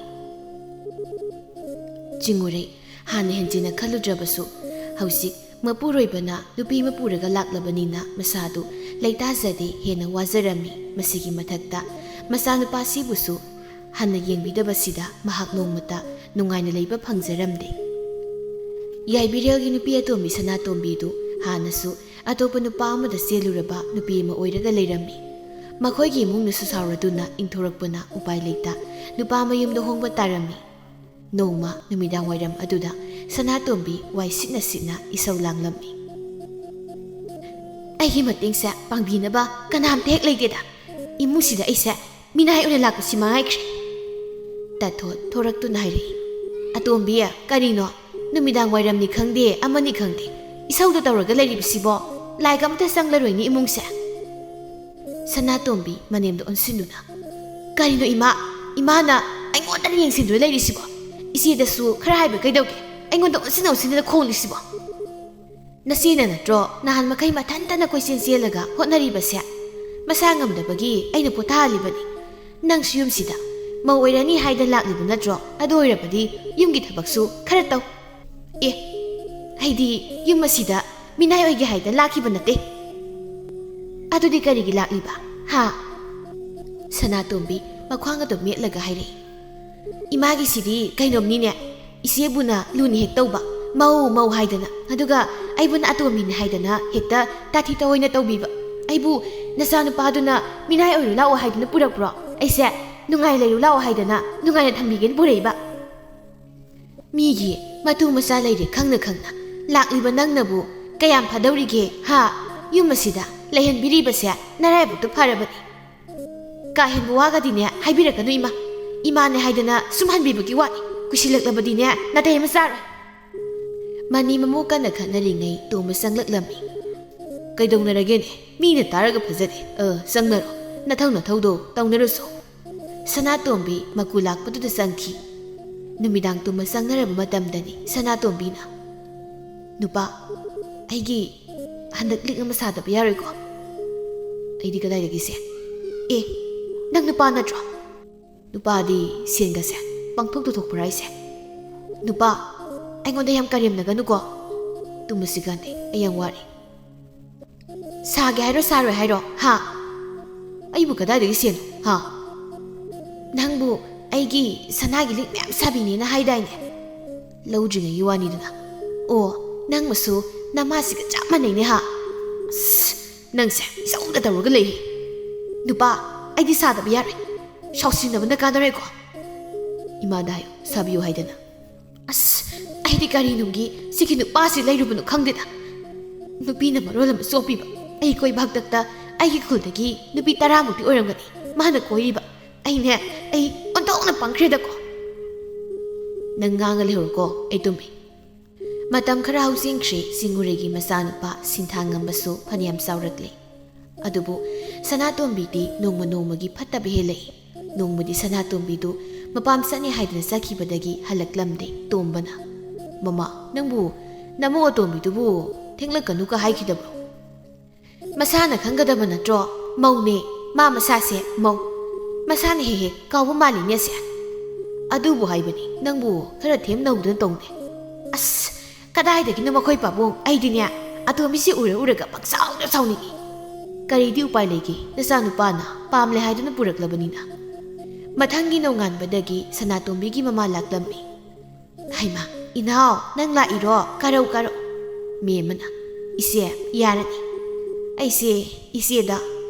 ꯆꯤꯡꯉꯨꯔꯩ ꯍꯥꯟꯅ ꯍꯦꯟꯖꯤꯟꯅ ꯈꯜꯂꯨꯗ꯭ꯔꯕꯁꯨ, ꯍꯧꯖꯤꯛ ꯃꯄꯨꯔꯣꯏꯕꯅ ꯅꯨꯄꯤ ꯑꯃ ꯄꯨꯔꯒ ꯂꯥꯛꯂꯕꯅꯤꯅ ꯃꯁꯥꯗꯨ ꯂꯩꯇꯥꯖꯗꯦ, ꯍꯦꯟꯅ ꯋꯥꯖꯔꯝꯃꯤ꯫ ꯃꯁꯤꯒꯤ ꯃꯊꯛꯇ ꯃꯆꯥꯅꯨꯄꯥꯁꯤꯕꯨꯁꯨ ꯍꯟꯅ ꯌꯦꯡꯕꯤꯗꯕꯁꯤꯗ ꯃꯍꯥꯛ ꯅꯣꯡꯃꯇ ꯅꯨꯡꯉꯥꯏꯅ ꯂꯩꯕ ꯐꯪꯖꯔꯝꯗꯦ꯫ ꯌꯥꯏꯕꯤꯔꯦꯜꯒꯤ ꯅꯨꯄꯤ ꯑꯇꯣꯝꯕꯤ ꯁꯅꯥꯇꯣꯝꯕꯤꯗꯨ ꯍꯥꯟꯅꯁꯨ ꯑꯇꯣꯞꯄ ꯅꯨꯄꯥ ꯑꯃꯗ ꯆꯦꯜꯂꯨꯔꯕ ꯅꯨꯄꯤ ꯑꯃ ꯑꯣꯏꯔꯒ ꯂꯩꯔꯝꯃꯤ꯫ ꯃꯈꯣꯏꯒꯤ ꯏꯃꯨꯡꯅꯁꯨ ꯁꯥꯎꯔꯗꯨꯅ ꯏꯟꯊꯣꯔꯛꯄꯅ ꯎꯄꯥꯏ ꯂꯩꯇ ꯅꯨꯄꯥ ꯃꯌꯨꯝꯗ ꯍꯣꯡꯕ ꯇꯥꯔꯝꯃꯤ꯫ ꯅꯣꯡꯃ ꯅꯨꯃꯤꯗꯥꯡ ꯋꯥꯏꯔꯝ ꯑꯗꯨꯗ ꯁꯅꯥꯇꯣꯝꯕꯤ ꯋꯥꯏ ꯁꯤꯠꯅ ꯁꯤꯠꯅ ꯏꯁꯧ ꯂꯥꯡꯂꯝꯃꯤ꯫ "ꯑꯩꯒꯤ ꯃꯇꯦꯡꯁꯦ ꯄꯥꯡꯕꯤꯅꯕ ꯀꯅꯥꯝꯇ ꯍꯦꯛ ꯂꯩꯇꯦꯗ꯫ ꯏꯃꯨꯡꯁꯤꯗ ꯑꯩꯁꯦ ꯃꯤꯅꯥꯏ ꯑꯣꯏꯅ ꯂꯥꯛꯄꯁꯤ ꯃꯉꯥꯏꯈ꯭ꯔꯦ꯫" ꯇꯥꯊꯣꯠ ꯊꯣꯔꯛꯇꯨꯅ ꯍꯥꯏꯔꯛꯏ, "ꯑꯇꯣꯝꯕꯤ, ꯀꯔꯤꯅꯣ? ꯅꯨꯃꯤꯗꯥꯡ ꯋꯥꯏꯔꯝꯅꯤ ꯈꯪꯗꯦ, ꯑꯃꯅꯤ ꯈꯪꯗꯦ, ꯏꯁꯧꯗ ꯇꯧꯔꯒ ꯂꯩꯔꯤꯕꯁꯤꯕꯣ? ꯂꯥꯏꯒ ꯑꯝꯇ ꯆꯪꯂꯔꯣꯏꯅꯤ ꯏꯃꯨꯡꯁꯦ꯫ ꯁꯅꯥꯇꯣꯝꯕꯤ ꯃꯅꯦꯝꯗ ꯑꯣꯟꯁꯤꯟꯗꯨꯅ, "ꯀꯔꯤꯅꯣ ꯏꯃꯥ? ꯏꯃꯥꯅ ꯑꯩꯉꯣꯟꯗ ꯌꯦꯡꯁꯤꯟꯗꯨꯅ ꯂꯩꯔꯤꯁꯤꯕꯣ? ꯏꯆꯦꯗꯁꯨ ꯈꯔ ꯍꯥꯏꯕ ꯀꯩꯗꯧꯒꯦ? ꯑꯩꯉꯣꯟꯗ ꯑꯣꯟꯁꯤꯟ ꯑꯣꯟꯁꯤꯟꯗꯅ ꯈꯣꯡꯂꯤꯁꯤꯕꯣ?" "ꯅꯆꯦꯅ ꯅꯠꯇ꯭ꯔꯣ ꯅꯍꯥꯟ ꯃꯈꯩ ꯃꯊꯟꯇꯅ ꯀꯣꯏꯆꯦꯟ ꯆꯦꯜꯂꯒ ꯍꯣꯠꯅꯔꯤꯕꯁꯦ? ꯃꯁꯥ ꯉꯝꯗꯕꯒꯤ ꯑꯩꯅ ꯄꯣꯊꯥꯍꯜꯂꯤꯕꯅꯤ꯫ ꯅꯪꯁꯨ ꯌꯨꯝꯁꯤꯗ ꯃꯧ ꯑꯣꯏꯔꯅꯤ ꯍꯥꯏꯗ ꯂꯥꯛꯂꯤꯕ ꯅꯠꯇ꯭ꯔꯣ? ꯑꯗꯨ ꯑꯣꯏꯔꯕꯗꯤ ꯌꯨꯝꯒꯤ ꯊꯕꯛꯁꯨ ꯈꯔ ꯇꯧ꯫" "ꯑꯦ, ꯑꯩꯗꯤ ꯌꯨꯝ ꯑꯁꯤꯗ ꯃꯤꯅꯥꯏ ꯑꯣꯏꯒꯦ ꯍꯥꯏꯗ ꯂꯥꯛꯈꯤꯕ ꯅꯠꯇꯦ꯫" "ꯑꯗꯨꯗꯤ ꯀꯔꯤꯒꯤ ꯂꯥꯛꯂꯤꯕ? ꯍꯥ?" ꯁꯅꯥꯇꯣꯝꯕꯤ ꯃꯈ꯭ꯋꯥꯡ ꯑꯗꯨꯝ ꯃꯦꯠꯂꯒ ꯍꯥꯏꯔꯛꯏ꯫ "ꯏꯃꯥꯒꯤꯁꯤꯗꯤ ꯀꯩꯅꯣꯝꯅꯤꯅꯦ, ꯏꯆꯦꯕꯨꯅ ꯂꯨꯅ ꯍꯦꯛ ꯇꯧꯕ, ꯃꯧ ꯃꯧ ꯍꯥꯏꯗꯅ, ꯑꯗꯨꯒ ꯑꯩꯕꯨꯅ ꯑꯇꯣꯝꯕꯤꯅꯤ ꯍꯥꯏꯗꯅ ꯍꯦꯛꯇ ꯇꯥꯊꯤ ꯇꯑꯣꯏꯅ ꯇꯧꯕꯤꯕ꯫ ꯑꯩꯕꯨ ꯅꯆꯥꯅꯨꯄꯥꯗꯨꯅ ꯃꯤꯅꯥꯏ ꯑꯣꯏꯔꯨ ꯂꯥꯛꯑꯣ ꯍꯥꯏꯗꯅ ꯄꯨꯔꯛꯄ꯭ꯔꯣ? ꯑꯩꯁꯦ ꯅꯨꯡꯉꯥꯏ ꯂꯩꯔꯨ ꯂꯥꯛꯑꯣ ꯍꯥꯏꯗꯅ ꯅꯨꯡꯉꯥꯏꯅ ꯊꯝꯕꯤꯒꯦꯅ ꯄꯨꯔꯛꯏꯕ꯫ ꯃꯤꯒꯤ ꯃꯇꯨ ꯃꯆꯥ ꯂꯩꯔꯦ ꯈꯪꯅ ꯈꯪꯅ ꯂꯥꯛꯂꯤꯕ ꯅꯪꯅꯕꯨ ꯀꯌꯥꯝ ꯐꯗꯧꯔꯤꯒꯦ, ꯍꯥ? ꯌꯨꯝ ꯑꯁꯤꯗ ꯂꯩꯍꯟꯕꯤꯔꯤꯕꯁꯦ ꯅꯔꯥꯏꯕꯛꯇ ꯐꯔꯕꯅꯤ꯫ ꯀꯥ ꯍꯦꯟꯕ ꯋꯥꯒꯗꯤꯅꯦ ꯍꯥꯏꯕꯤꯔꯛꯀꯅꯨ ꯏꯃꯥ꯫ ꯏꯃꯥꯅꯦ ꯍꯥꯏꯗꯅ ꯁꯨꯝ ꯍꯟꯕꯤꯕꯒꯤ ꯋꯥꯅꯤ꯫ ꯀꯨꯏꯁꯤꯜꯂꯛꯂꯕꯗꯤꯅꯦ ꯅꯥꯇꯩ ꯑꯃ ꯆꯥꯔꯣꯏ꯫" ꯃꯅꯤ ꯃꯃꯧ ꯀꯟꯅ ꯈꯠꯅꯔꯤꯉꯩ ꯇꯣꯝꯕ ꯆꯪꯂꯛꯂꯝꯃꯤ꯫ "ꯀꯩꯗꯧꯅꯔꯒꯦꯅꯦ? ꯃꯤꯅ ꯇꯥꯔꯒ ꯐꯖꯗꯦ꯫ ꯑ, ꯆꯪꯅꯔꯣ꯫ ꯅꯊꯧ ꯅꯊꯧꯗꯣ ꯇꯧꯅꯔꯨꯁꯣ꯫" ꯁꯅꯥꯇꯣꯝꯕꯤ ꯃꯀꯨ ꯂꯥꯛꯄꯗꯨꯗ ꯆꯪꯈꯤ꯫ ꯅꯨꯃꯤꯗꯥꯡ ꯇꯨꯝꯕ ꯆꯪꯅꯔꯕ ꯃꯇꯝꯗꯅꯤ ꯁꯅꯥꯇꯣꯝꯕꯤꯅ, "ꯅꯨꯄꯥ, ꯑꯩꯒꯤ ꯍꯟꯗꯛ ꯂꯤꯛ ꯑꯃ ꯁꯥꯗꯕ ꯌꯥꯔꯣꯏꯀꯣ?" "ꯑꯩꯗꯤ ꯀꯗꯥꯏꯗꯒꯤꯁꯦ?" "ꯑꯦ, ꯅꯪ ꯅꯨꯄꯥ ꯅꯠꯇ꯭ꯔꯣ?" "ꯅꯨꯄꯥꯗꯤ ꯁꯦꯟꯒꯁꯦ ꯄꯪꯊꯣꯛꯇ ꯊꯣꯛꯄ꯭ꯔꯥ ꯍꯥꯏꯁꯦ?" "ꯅꯨꯄꯥ, ꯑꯩꯉꯣꯟꯗ ꯌꯥꯝ ꯀꯔꯦꯝꯅꯒꯅꯨꯀꯣ꯫ ꯇꯨꯝꯕꯁꯤꯒꯅꯦ ꯑꯩ ꯌꯥꯝ ꯋꯥꯔꯦ꯫" "ꯁꯥꯒꯦ ꯍꯥꯏꯔꯣ, ꯁꯥꯔꯣꯏ ꯍꯥꯏꯔꯣ, ꯍꯥ?" "ꯑꯩꯕꯨ ꯀꯗꯥꯏꯗꯒꯤ ꯁꯦꯟꯅꯣ, ꯍꯥ?" "ꯅꯪꯕꯨ ꯑꯩꯒꯤ ꯁꯅꯥꯒꯤ ꯂꯤꯛ ꯃꯌꯥꯝ ꯁꯥꯕꯤꯅꯦꯅ ꯍꯥꯏꯗꯥꯏꯅꯦ? ꯂꯧꯗ꯭ꯔꯤꯉꯩꯒꯤ ꯋꯥꯅꯤꯗꯅ꯫ ꯑꯣ, ꯅꯪꯃꯁꯨ ꯅꯃꯥꯁꯤꯒ ꯆꯞ ꯃꯥꯟꯅꯩꯅꯦ, ꯍꯥ?" "ꯑꯁ, ꯅꯪꯁꯦ ꯏꯆꯧꯗ ꯇꯧꯔꯒ ꯂꯩ꯫" "ꯅꯨꯄꯥ, ꯑꯩꯗꯤ ꯁꯥꯗꯕ ꯌꯥꯔꯣꯏ꯫ ꯁꯥꯎꯁꯤꯟꯅꯕꯅ ꯀꯥꯟꯅꯔꯣꯏꯀꯣ꯫ ꯏꯃꯥꯗ ꯍꯥꯏꯌꯨ, ꯁꯥꯕꯤꯌꯨ ꯍꯥꯏꯗꯅ꯫" "ꯑꯁ, ꯑꯩꯗꯤ ꯀꯔꯤ ꯅꯨꯡꯒꯤ ꯁꯤꯒꯤ ꯅꯨꯄꯥꯁꯤ ꯂꯩꯔꯨꯕꯅꯣ ꯈꯪꯗꯦꯗ꯫ ꯅꯨꯄꯤꯅ ꯃꯔꯣꯜ ꯑꯃ ꯆꯣꯞꯄꯤꯕ꯫ ꯑꯩ ꯀꯣꯏꯕ ꯍꯥꯛꯇꯛꯇ ꯑꯩꯒꯤ ꯈꯨꯜꯗꯒꯤ ꯅꯨꯄꯤ ꯇꯔꯥꯃꯨꯛꯇꯤ ꯑꯣꯏꯔꯝꯒꯅꯤ ꯃꯥꯅ ꯀꯣꯏꯔꯤꯕ꯫ ꯑꯩꯅꯦ, ꯑꯩ ꯑꯣꯟꯊꯣꯛꯅ ꯄꯪꯈ꯭ꯔꯦꯗꯀꯣ꯫" "ꯅꯪ ꯉꯥꯡꯉ ꯂꯩꯍꯧꯔꯣꯀꯣ, ꯑꯩ ꯇꯨꯝꯃꯤ꯫" ꯃꯇꯝ ꯈꯔ ꯍꯧꯖꯤꯟꯈ꯭ꯔꯦ꯫ ꯆꯤꯡꯉꯨꯔꯩꯒꯤ ꯃꯆꯥꯅꯨꯄꯥ ꯁꯤꯟꯊꯥ ꯉꯝꯕꯁꯨ ꯐꯅꯌꯥꯝ ꯆꯥꯎꯔꯛꯂꯦ꯫ ꯑꯗꯨꯕꯨ ꯁꯅꯥꯇꯣꯝꯕꯤꯗꯤ ꯅꯣꯡꯃ ꯅꯣꯡꯃꯒꯤ ꯐꯠꯇꯕ ꯍꯦꯜꯂꯛꯏ꯫ ꯅꯣꯡꯃꯗꯤ ꯁꯅꯥꯇꯣꯝꯕꯤꯗꯨ ꯃꯄꯥꯝ ꯆꯠꯅꯤ ꯍꯥꯏꯗꯨꯅ ꯆꯠꯈꯤꯕꯗꯒꯤ ꯍꯜꯂꯛꯂꯝꯗꯦ꯫ ꯇꯣꯝꯕꯅ, "ꯃꯃꯥ, ꯅꯪꯕꯨ ꯅꯃꯧ ꯑꯇꯣꯝꯕꯤꯗꯨꯕꯨ ꯊꯦꯡꯂꯛꯀꯅꯨꯒ ꯍꯥꯏꯈꯤꯗꯕ꯭ꯔꯣ?" "ꯃꯁꯥꯅ ꯈꯪꯒꯗꯕ ꯅꯠꯇ꯭ꯔꯣ? ꯃꯧꯅꯦ꯫ ꯃꯥ ꯃꯁꯥꯁꯦ ꯃꯧ꯫ ꯃꯁꯥꯅ ꯍꯦꯛ ꯍꯦꯛ ꯀꯥꯎꯕ ꯃꯥꯜꯂꯤꯅꯦ ꯑꯁꯦ꯫ ꯑꯗꯨꯕꯨ ꯍꯥꯏꯕꯅꯤ, ꯅꯪꯕꯨ ꯈꯔ ꯊꯦꯝ ꯅꯧꯗꯨꯅ ꯇꯧꯅꯦ꯫ ꯑꯁ, ꯀꯗꯥꯏꯗꯒꯤꯅꯣ ꯃꯈꯣꯏ ꯄꯥꯕꯨꯡ, ꯑꯩꯗꯤꯅꯦ, ꯑꯇꯣꯝꯕꯤꯁꯤ ꯎꯔ ꯎꯔꯒ ꯄꯪꯁꯥꯎꯗ ꯁꯥꯎꯅꯤꯡꯏ꯫ ꯀꯔꯤꯗꯤ ꯎꯄꯥꯏ ꯂꯩꯒꯦ, ꯅꯆꯥꯅꯨꯄꯥꯅ ꯄꯥꯝꯂꯦ ꯍꯥꯏꯗꯨꯅ ꯄꯨꯔꯛꯂꯕꯅꯤꯅ꯫" ꯃꯊꯪꯒꯤ ꯅꯣꯡꯉꯥꯟꯕꯗꯒꯤ ꯁꯅꯥꯇꯣꯝꯕꯤꯒꯤ ꯃꯃꯥ ꯂꯥꯛꯂꯝꯃꯤ꯫ "ꯍꯩꯃꯥ, ꯏꯅꯥꯎ, ꯅꯪ ꯂꯥꯛꯏꯔꯣ? ꯀꯥꯔꯧ, ꯀꯥꯔꯧ꯫" ꯃꯦꯝꯃꯅ, "ꯏꯆꯦ, ꯌꯥꯔꯅꯤ꯫ ꯑꯩꯁꯦ ꯏꯆꯦꯗ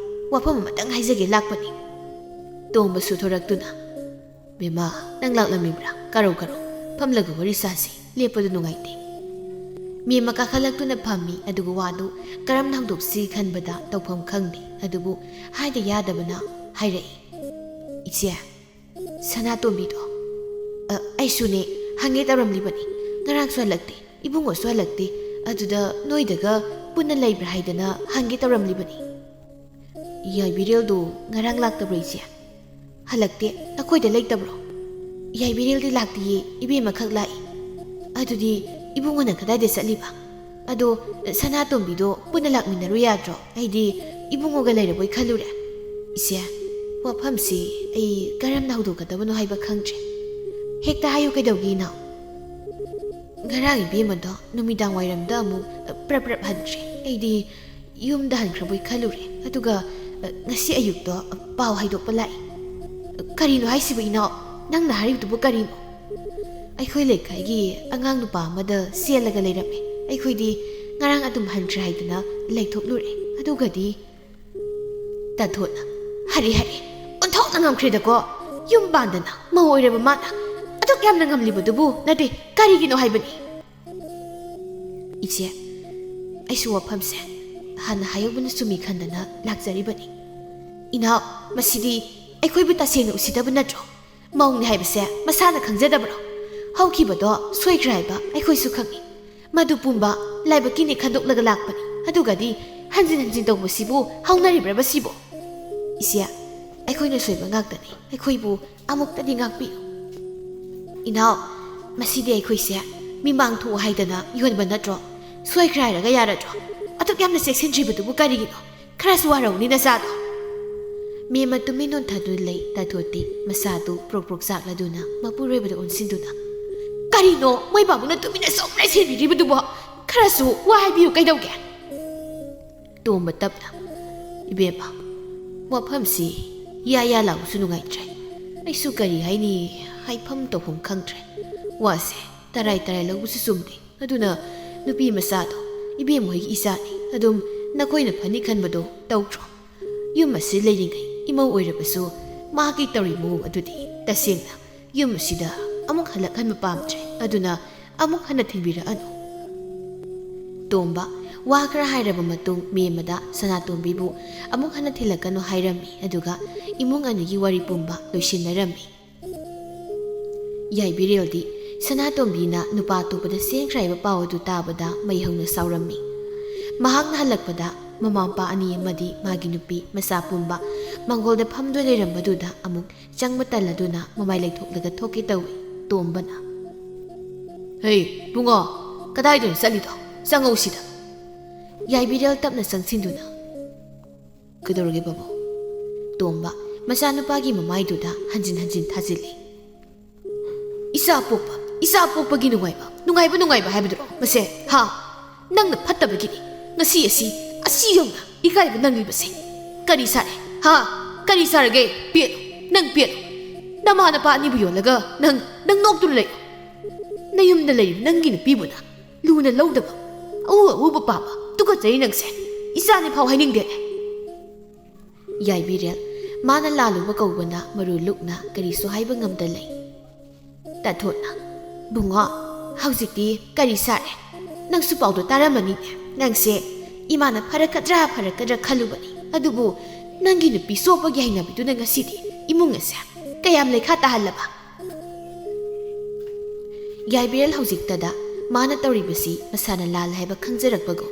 ꯋꯥꯐꯝ ꯑꯃꯇꯪ ꯍꯥꯏꯖꯒꯦ ꯂꯥꯛꯄꯅꯤ꯫" ꯇꯣꯝꯕꯁꯨ ꯊꯣꯔꯛꯇꯨꯅ, "ꯃꯦꯝꯃ, ꯅꯪ ꯂꯥꯛꯂꯝꯃꯤꯕ꯭ꯔꯥ? ꯀꯥꯔꯧ, ꯀꯥꯔꯧ꯫ ꯐꯝꯂꯒ ꯋꯥꯔꯤ ꯁꯥꯁꯤ꯫ ꯂꯦꯞꯄꯗꯨ ꯅꯨꯡꯉꯥꯏꯇꯦ꯫" ꯃꯦꯝꯃ ꯀꯥꯈꯠꯂꯛꯇꯨꯅ ꯐꯝꯃꯤ꯫ ꯑꯗꯨꯒ ꯋꯥꯗꯨ ꯀꯔꯝꯅ ꯍꯧꯗꯣꯛꯁꯤ ꯈꯟꯕꯗ ꯇꯧꯐꯝ ꯈꯪꯗꯦ꯫ ꯑꯗꯨꯕꯨ ꯍꯥꯏꯗ ꯌꯥꯗꯕꯅ ꯍꯥꯏꯔꯛꯏ, "ꯏꯆꯦ, ꯁꯅꯥꯇꯣꯝꯕꯤꯗꯣ, ꯑ, ꯑꯩꯁꯨꯅꯦ, ꯍꯪꯒꯦ ꯇꯧꯔꯝꯂꯤꯕꯅꯤ꯫ ꯉꯔꯥꯡꯁꯨ ꯍꯜꯂꯛꯇꯦ, ꯏꯕꯨꯡꯉꯣꯁꯨ ꯍꯜꯂꯛꯇꯦ꯫ ꯑꯗꯨꯗ ꯅꯣꯏꯗꯒ ꯄꯨꯟꯅ ꯂꯩꯕ꯭ꯔꯥ ꯍꯥꯏꯗꯅ ꯍꯪꯒꯦ ꯇꯧꯔꯝꯂꯤꯕꯅꯤ꯫" "ꯌꯥꯏꯕꯤꯔꯦꯜꯗꯣ ꯉꯔꯥꯡ ꯂꯥꯛꯇꯕ꯭ꯔꯣ, ꯏꯆꯦ?" "ꯍꯜꯂꯛꯇꯦ꯫ ꯑꯩꯈꯣꯏꯗ ꯂꯩꯇꯕ꯭ꯔꯣ?" "ꯌꯥꯏꯕꯤꯔꯦꯜꯗꯤ ꯂꯥꯛꯇꯤꯌꯦ, ꯏꯕꯦꯝꯃ ꯈꯛ ꯂꯥꯛꯏ꯫" "ꯑꯗꯨꯗꯤ ꯏꯕꯨꯡꯉꯣꯅ ꯀꯗꯥꯏꯗ ꯆꯠꯂꯤꯕ? ꯑꯗꯣ ꯁꯅꯥꯇꯣꯝꯕꯤꯗꯣ ꯄꯨꯟꯅ ꯂꯥꯛꯃꯤꯟꯅꯔꯨ ꯌꯥꯗ꯭ꯔꯣ? ꯑꯩꯗꯤ ꯏꯕꯨꯡꯉꯣꯒ ꯂꯩꯔꯕꯣꯏ ꯈꯜꯂꯨꯔꯦ꯫" "ꯏꯆꯦ, ꯋꯥꯐꯝꯁꯤ ꯑꯩ ꯀꯔꯝꯅ ꯍꯧꯗꯣꯛꯀꯗꯕꯅꯣ ꯍꯥꯏꯕ ꯈꯪꯗ꯭ꯔꯦ꯫" "ꯍꯦꯛꯇ ꯍꯥꯏꯌꯨ, ꯀꯩꯗꯧꯒꯦ ꯏꯅꯥꯎ?" "ꯉꯔꯥꯡ ꯏꯕꯦꯝꯃꯗꯣ ꯅꯨꯃꯤꯗꯥꯡ ꯋꯥꯏꯔꯝꯗ ꯑꯃꯨꯛ ꯄ꯭ꯔꯞ ꯄ꯭ꯔꯞ ꯍꯟꯈ꯭ꯔꯦ꯫ ꯑꯩꯗꯤ ꯌꯨꯝꯗ ꯍꯟꯈ꯭ꯔꯕꯣꯏ ꯈꯜꯂꯨꯔꯦ꯫ ꯑꯗꯨꯒ, ꯑ, ꯉꯁꯤ ꯑꯌꯨꯛꯇꯣ, ꯑ, ꯄꯥꯎ ꯍꯥꯏꯗꯣꯛꯄ ꯂꯥꯛꯏ꯫" "ꯀꯔꯤꯅꯣ ꯍꯥꯏꯁꯤꯕꯨ ꯏꯅꯥꯎ? ꯅꯪꯅ ꯍꯥꯏꯔꯤꯕꯗꯨꯕꯨ ꯀꯔꯤꯅꯣ?" "ꯑꯩꯈꯣꯏ ꯂꯩꯀꯥꯏꯒꯤ ꯑꯉꯥꯡ ꯅꯨꯄꯥ ꯑꯃꯗ ꯆꯦꯜꯂꯒ ꯂꯩꯔꯝꯃꯦ꯫ ꯑꯩꯈꯣꯏꯗꯤ ꯉꯔꯥꯡ ꯑꯗꯨꯝ ꯍꯟꯈ꯭ꯔꯦ ꯍꯥꯏꯗꯅ ꯂꯩꯊꯣꯛꯂꯨꯔꯦ꯫ ꯑꯗꯨꯒꯗꯤ" ꯇꯥꯟꯊꯣꯠꯅ, "ꯍꯔꯦ, ꯍꯔꯦ, ꯑꯣꯟꯊꯣꯛꯅ ꯉꯝꯈ꯭ꯔꯦꯗꯀꯣ꯫ ꯌꯨꯝ ꯄꯥꯟꯗꯅ ꯃꯧ ꯑꯣꯏꯔꯕ ꯃꯥꯅ ꯑꯗꯨꯛ ꯌꯥꯝꯅ ꯉꯝꯂꯤꯕꯗꯨꯕꯨ, ꯅꯠꯇꯦ, ꯀꯔꯤꯒꯤꯅꯣ ꯍꯥꯏꯕꯅꯤ?" "ꯏꯆꯦ, ꯑꯩꯁꯨ ꯋꯥꯐꯝꯁꯦ ꯍꯥꯟꯅ ꯍꯥꯏꯍꯧꯕꯅ ꯆꯨꯝꯃꯤ ꯈꯟꯗꯅ ꯂꯥꯛꯆꯔꯤꯕꯅꯤ꯫" "ꯏꯅꯥꯎ, ꯃꯁꯤꯗꯤ ꯑꯩꯈꯣꯏꯕꯨ ꯇꯁꯦꯡꯅ ꯎꯁꯤꯠꯇꯕ ꯅꯠꯇ꯭ꯔꯣ? ꯃꯧꯅꯤ ꯍꯥꯏꯕꯁꯦ ꯃꯁꯥꯅ ꯈꯪꯖꯗꯕ꯭ꯔꯣ? ꯍꯧꯈꯤꯕꯗꯣ ꯁꯣꯏꯈ꯭ꯔꯦ ꯍꯥꯏꯕ ꯑꯩꯈꯣꯏꯁꯨ ꯈꯪꯏ꯫ "ꯃꯗꯨ ꯄꯨꯝꯕ ꯂꯥꯏꯕꯛꯀꯤꯅꯤ ꯈꯟꯗꯣꯛꯂꯒ ꯂꯥꯛꯄꯅꯤ꯫ ꯑꯗꯨꯒꯗꯤ ꯍꯟꯖꯤꯟ ꯍꯟꯖꯤꯟ ꯇꯧꯕꯁꯤꯕꯨ ꯍꯧꯅꯔꯤꯕ꯭ꯔꯕ ꯁꯤꯕꯨ?" "ꯏꯆꯦ, ꯑꯩꯈꯣꯏꯅ ꯁꯣꯏꯕ ꯉꯥꯛꯇꯅꯤ꯫ ꯑꯩꯈꯣꯏꯕꯨ ꯑꯃꯨꯛꯇꯗꯤ ꯉꯥꯛꯄꯤꯌꯨ꯫" "ꯏꯅꯥꯎ, ꯃꯁꯤꯗꯤ ꯑꯩꯈꯣꯏꯁꯦ ꯃꯤꯃꯥꯡ ꯊꯣꯛꯎ ꯍꯥꯏꯗꯅ ꯌꯣꯟꯕ ꯅꯠꯇ꯭ꯔꯣ? ꯁꯣꯏꯈ꯭ꯔꯦ ꯍꯥꯏꯔꯒ ꯌꯥꯔꯗ꯭ꯔꯣ? ꯑꯗꯨꯛ ꯌꯥꯝꯅ ꯆꯦꯛꯁꯤꯟꯗ꯭ꯔꯤꯕꯗꯨꯕꯨ ꯀꯔꯤꯒꯤꯅꯣ? ꯈꯔꯁꯨ ꯋꯥꯔꯧꯅꯤ ꯅꯆꯥꯗꯣ꯫" ꯃꯦꯝꯃ ꯇꯨꯃꯤꯟ ꯑꯣꯟꯊꯗꯨꯅ ꯂꯩ꯫ ꯇꯥꯊꯣꯠꯇꯤ ꯃꯁꯥꯗꯨ ꯄ꯭ꯔꯣꯛ ꯄ꯭ꯔꯣꯛ ꯆꯥꯛꯂꯗꯨꯅ ꯃꯄꯨꯔꯣꯏꯕꯗ ꯑꯣꯟꯁꯤꯟꯗꯨꯅ, "ꯀꯔꯤꯅꯣ ꯃꯣꯏ ꯕꯥꯕꯨꯅ ꯇꯨꯃꯤꯟꯅ ꯁꯨꯝ ꯂꯩꯁꯤꯟꯕꯤꯔꯤꯕꯗꯨꯕꯣ? ꯈꯔꯁꯨ ꯋꯥ ꯍꯥꯏꯕꯤꯌꯨ ꯀꯩꯗꯧꯒꯦ?" ꯇꯣꯝꯕ ꯇꯞꯅ, "ꯏꯕꯦꯝꯃ, ꯋꯥꯐꯝꯁꯤ ꯌꯥ ꯌꯥ ꯂꯥꯎꯕꯁꯨ ꯅꯨꯡꯉꯥꯏꯇ꯭ꯔꯦ꯫ ꯑꯩꯁꯨ ꯀꯔꯤ ꯍꯥꯏꯅꯤ, ꯍꯥꯏꯐꯝ ꯇꯧꯐꯝ ꯈꯪꯗ꯭ꯔꯦ꯫ ꯋꯥꯁꯦ ꯇꯔꯥꯏ ꯇꯔꯥꯏ ꯂꯧꯕꯁꯨ ꯆꯨꯝꯗꯦ꯫ ꯑꯗꯨꯅ ꯅꯨꯄꯤ ꯃꯆꯥꯗꯣ ꯏꯕꯦꯝ ꯍꯣꯏꯒꯤ ꯏꯆꯥꯅꯤ꯫ ꯑꯗꯨꯝ ꯅꯈꯣꯏꯅ ꯐꯅꯤ ꯈꯟꯕꯗꯣ ꯇꯧꯈ꯭ꯔꯣ꯫ ꯌꯨꯝ ꯑꯁꯤ ꯂꯩꯔꯤꯉꯩ ꯏꯃꯧ ꯑꯣꯏꯔꯕꯁꯨ ꯃꯍꯥꯛꯀꯤ ꯇꯧꯔꯤ ꯃꯑꯣꯡ ꯑꯗꯨꯗꯤ ꯇꯁꯦꯡꯅ ꯌꯨꯝ ꯑꯁꯤꯗ ꯑꯃꯨꯛ ꯍꯜꯂꯛꯍꯟꯕ ꯄꯥꯝꯗ꯭ꯔꯦ꯫ ꯑꯗꯨꯅ ꯑꯃꯨꯛ ꯍꯟꯅ ꯊꯤꯟꯕꯤꯔꯛꯑꯅꯨ꯫" ꯇꯣꯝꯕ ꯋꯥ ꯈꯔ ꯍꯥꯏꯔꯕ ꯃꯇꯨꯡ ꯃꯦꯝꯃꯗ ꯁꯅꯥꯇꯣꯝꯕꯤꯕꯨ ꯑꯃꯨꯛ ꯍꯟꯅ ꯊꯤꯜꯂꯛꯀꯅꯨ ꯍꯥꯏꯔꯝꯃꯤ꯫ ꯑꯗꯨꯒ ꯏꯃꯨꯡ ꯑꯅꯤꯒꯤ ꯋꯥꯔꯤ ꯄꯨꯝꯕ ꯂꯣꯏꯁꯤꯟꯅꯔꯝꯃꯤ꯫ ꯌꯥꯏꯕꯤꯔꯦꯜꯗꯤ ꯁꯅꯥꯇꯣꯝꯕꯤꯅ ꯅꯨꯄꯥ ꯑꯇꯣꯞꯄꯗ ꯆꯦꯟꯈ꯭ꯔꯦ ꯍꯥꯏꯕ ꯄꯥꯎ ꯑꯗꯨ ꯇꯥꯕꯗ ꯃꯩ ꯍꯧꯅ ꯁꯥꯎꯔꯝꯃꯤ꯫ ꯃꯍꯥꯛꯅ ꯍꯜꯂꯛꯄꯗ ꯃꯃꯥ ꯃꯄꯥ ꯑꯅꯤ ꯑꯃꯗꯤ ꯃꯥꯒꯤ ꯅꯨꯄꯤ ꯃꯆꯥ ꯄꯨꯝꯕ ꯃꯥꯡꯒꯣꯜꯗ ꯐꯝꯗꯨꯅ ꯂꯩꯔꯝꯕꯗꯨꯗ ꯑꯃꯨꯛ ꯆꯪꯕ ꯇꯜꯂꯗꯨꯅ ꯃꯃꯥꯏ ꯂꯩꯊꯣꯛꯂꯒ ꯊꯣꯛꯀꯦ ꯇꯧꯏ꯫ ꯇꯣꯝꯕꯅ, "ꯍꯦ ꯕꯨꯡꯉꯣ, ꯀꯗꯥꯏꯗꯅꯣ ꯆꯠꯂꯤꯗꯣ? ꯆꯪꯉꯧ ꯁꯤꯗ꯫" ꯌꯥꯏꯕꯤꯔꯦꯜ ꯇꯞꯅ ꯆꯪꯁꯤꯟꯗꯨꯅ, "ꯀꯩꯗꯧꯔꯒꯦ ꯕꯥꯕꯨ?" ꯇꯣꯝꯕ ꯃꯆꯥꯅꯨꯄꯥꯒꯤ ꯃꯃꯥꯏꯗꯨꯗ ꯍꯟꯖꯤꯟ ꯍꯟꯖꯤꯟ ꯊꯥꯖꯤꯜꯂꯤ꯫ "ꯏꯆꯥ ꯄꯣꯛꯄ, ꯏꯆꯥ ꯄꯣꯛꯄꯒꯤ ꯅꯨꯡꯉꯥꯏꯕ, ꯅꯨꯡꯉꯥꯏꯕ, ꯅꯨꯡꯉꯥꯏꯕ ꯍꯥꯏꯕꯗꯨꯔꯣ ꯃꯁꯦ? ꯍꯥ? ꯅꯪꯅ ꯐꯠꯇꯕꯒꯤꯅꯤ ꯉꯁꯤ ꯑꯁꯤ, ꯑꯁꯤ ꯌꯧꯅ ꯏꯀꯥꯏꯕ ꯅꯪꯂꯤꯕꯁꯦ꯫ ꯀꯔꯤ ꯁꯥꯔꯦ? ꯍꯥ? ꯀꯔꯤ ꯁꯥꯔꯒꯦ? ꯄꯦꯠꯂꯨ, ꯅꯪ ꯄꯦꯠꯂꯨ꯫ ꯅꯃꯥ ꯅꯄꯥ ꯑꯅꯤꯕꯨ ꯌꯣꯜꯂꯒ ꯅꯪ, ꯅꯪ ꯅꯣꯛꯇꯨꯅ ꯂꯩꯌꯨ꯫ ꯅꯌꯨꯝꯗ ꯂꯩꯔꯤꯕ ꯅꯪꯒꯤ ꯅꯨꯄꯤꯕꯨꯅ ꯂꯨꯅ ꯂꯧꯗꯕ, ꯑꯎ ꯑꯎꯕ ꯄꯥꯝꯕ, ꯇꯨꯀꯠꯆꯩ ꯅꯪꯁꯦ꯫ ꯏꯆꯥꯅꯤ ꯐꯥꯎ ꯍꯥꯏꯅꯤꯡꯗꯦꯅꯦ꯫" ꯌꯥꯏꯕꯤꯔꯦꯜ ꯃꯥꯅ ꯂꯥꯜꯂꯨꯕ ꯀꯧꯕꯅ ꯃꯔꯨ ꯂꯨꯛꯅ ꯀꯔꯤꯁꯨ ꯍꯥꯏꯕ ꯉꯝꯗ ꯂꯩ꯫ ꯇꯥꯊꯣꯠꯅ, "ꯕꯨꯡꯉꯣ, ꯍꯧꯖꯤꯛꯇꯤ ꯀꯔꯤ ꯁꯥꯔꯦ? ꯅꯪꯁꯨ ꯄꯥꯎꯗꯣ ꯇꯥꯔꯝꯃꯅꯤꯅꯦ꯫ ꯅꯪꯁꯦ ꯏꯃꯥꯅ ꯐꯔꯛꯀꯗ꯭ꯔꯥ ꯐꯔꯛꯀꯗ꯭ꯔꯥ ꯈꯜꯂꯨꯕꯅꯤ꯫ ꯑꯗꯨꯕꯨ ꯅꯪꯒꯤ ꯅꯨꯄꯤ ꯆꯣꯞꯄꯒꯤ ꯍꯩꯅꯕꯤꯗꯨꯅ ꯉꯁꯤꯗꯤ ꯏꯃꯨꯡ ꯑꯁꯦ ꯀꯌꯥꯝ ꯂꯩꯈꯥ ꯇꯥꯍꯜꯂꯕ?" ꯌꯥꯏꯕꯤꯔꯦꯜ ꯍꯧꯖꯤꯛꯇꯗ ꯃꯥꯅ ꯇꯧꯔꯤꯕꯁꯤ ꯃꯁꯥꯅ ꯂꯥꯜꯂꯦ ꯍꯥꯏꯕ ꯈꯪꯖꯔꯛꯄꯒꯨꯝ,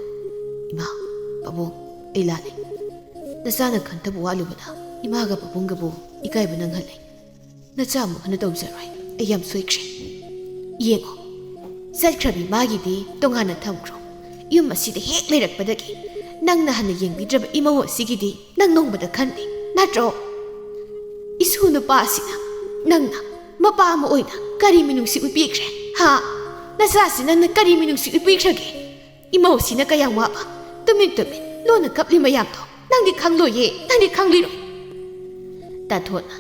"ꯏꯃꯥ, ꯄꯥꯕꯨꯡ, ꯑꯩ ꯂꯥꯜꯂꯦ꯫ ꯅꯆꯥꯅ ꯈꯟꯊꯕ ꯋꯥꯠꯂꯨꯕꯅ ꯏꯃꯥꯒ ꯄꯥꯕꯨꯡꯒꯕꯨ ꯏꯀꯥꯏꯕ ꯅꯪꯍꯜꯂꯦ꯫ ꯅꯆꯥ ꯑꯃꯨꯛ ꯍꯟꯅ ꯇꯧꯖꯔꯣꯏ꯫ ꯑꯩ ꯌꯥꯝ ꯁꯣꯏꯈ꯭ꯔꯦ꯫ ꯌꯦꯡꯉꯣ, ꯆꯠꯈ꯭ꯔꯕꯤ ꯃꯥꯒꯤꯗꯤ ꯇꯣꯉꯥꯟꯅ ꯊꯝꯈ꯭ꯔꯣ꯫ ꯌꯨꯝ ꯑꯁꯤꯗ ꯍꯦꯛ ꯂꯩꯔꯛꯄꯗꯒꯤ ꯅꯪꯅ ꯍꯟꯅ ꯌꯦꯡꯕꯤꯗ꯭ꯔꯕ ꯏꯃꯧ ꯑꯁꯤꯒꯤꯗꯤ ꯅꯪ ꯅꯣꯡꯃꯗ ꯈꯟꯗꯦ, ꯅꯠꯇ꯭ꯔꯣ? ꯏꯁꯨ ꯅꯨꯄꯥ ꯑꯁꯤꯅ ꯅꯪꯅ ꯃꯄꯥ ꯑꯃ ꯑꯣꯏꯅ ꯀꯔꯤ ꯃꯤꯅꯨꯡꯁꯤ ꯎꯠꯄꯤꯈ꯭ꯔꯦ, ꯍꯥ? ꯅꯆꯥꯁꯤ ꯅꯪꯅ ꯀꯔꯤ ꯃꯤꯅꯨꯡꯁꯤ ꯎꯠꯄꯤꯈ꯭ꯔꯒꯦ? ꯏꯃꯧꯁꯤꯅ ꯀꯌꯥꯝ ꯋꯥꯕ, ꯇꯨꯃꯤꯟ ꯇꯨꯃꯤꯟ ꯂꯣꯟꯅ ꯀꯞꯂꯤ ꯃꯌꯥꯝꯗꯣ ꯅꯪꯗꯤ ꯈꯪꯂꯣꯏꯌꯦ, ꯅꯪꯗꯤ ꯈꯪꯂꯤꯔꯣꯏ꯫" ꯇꯥꯊꯣꯠꯅ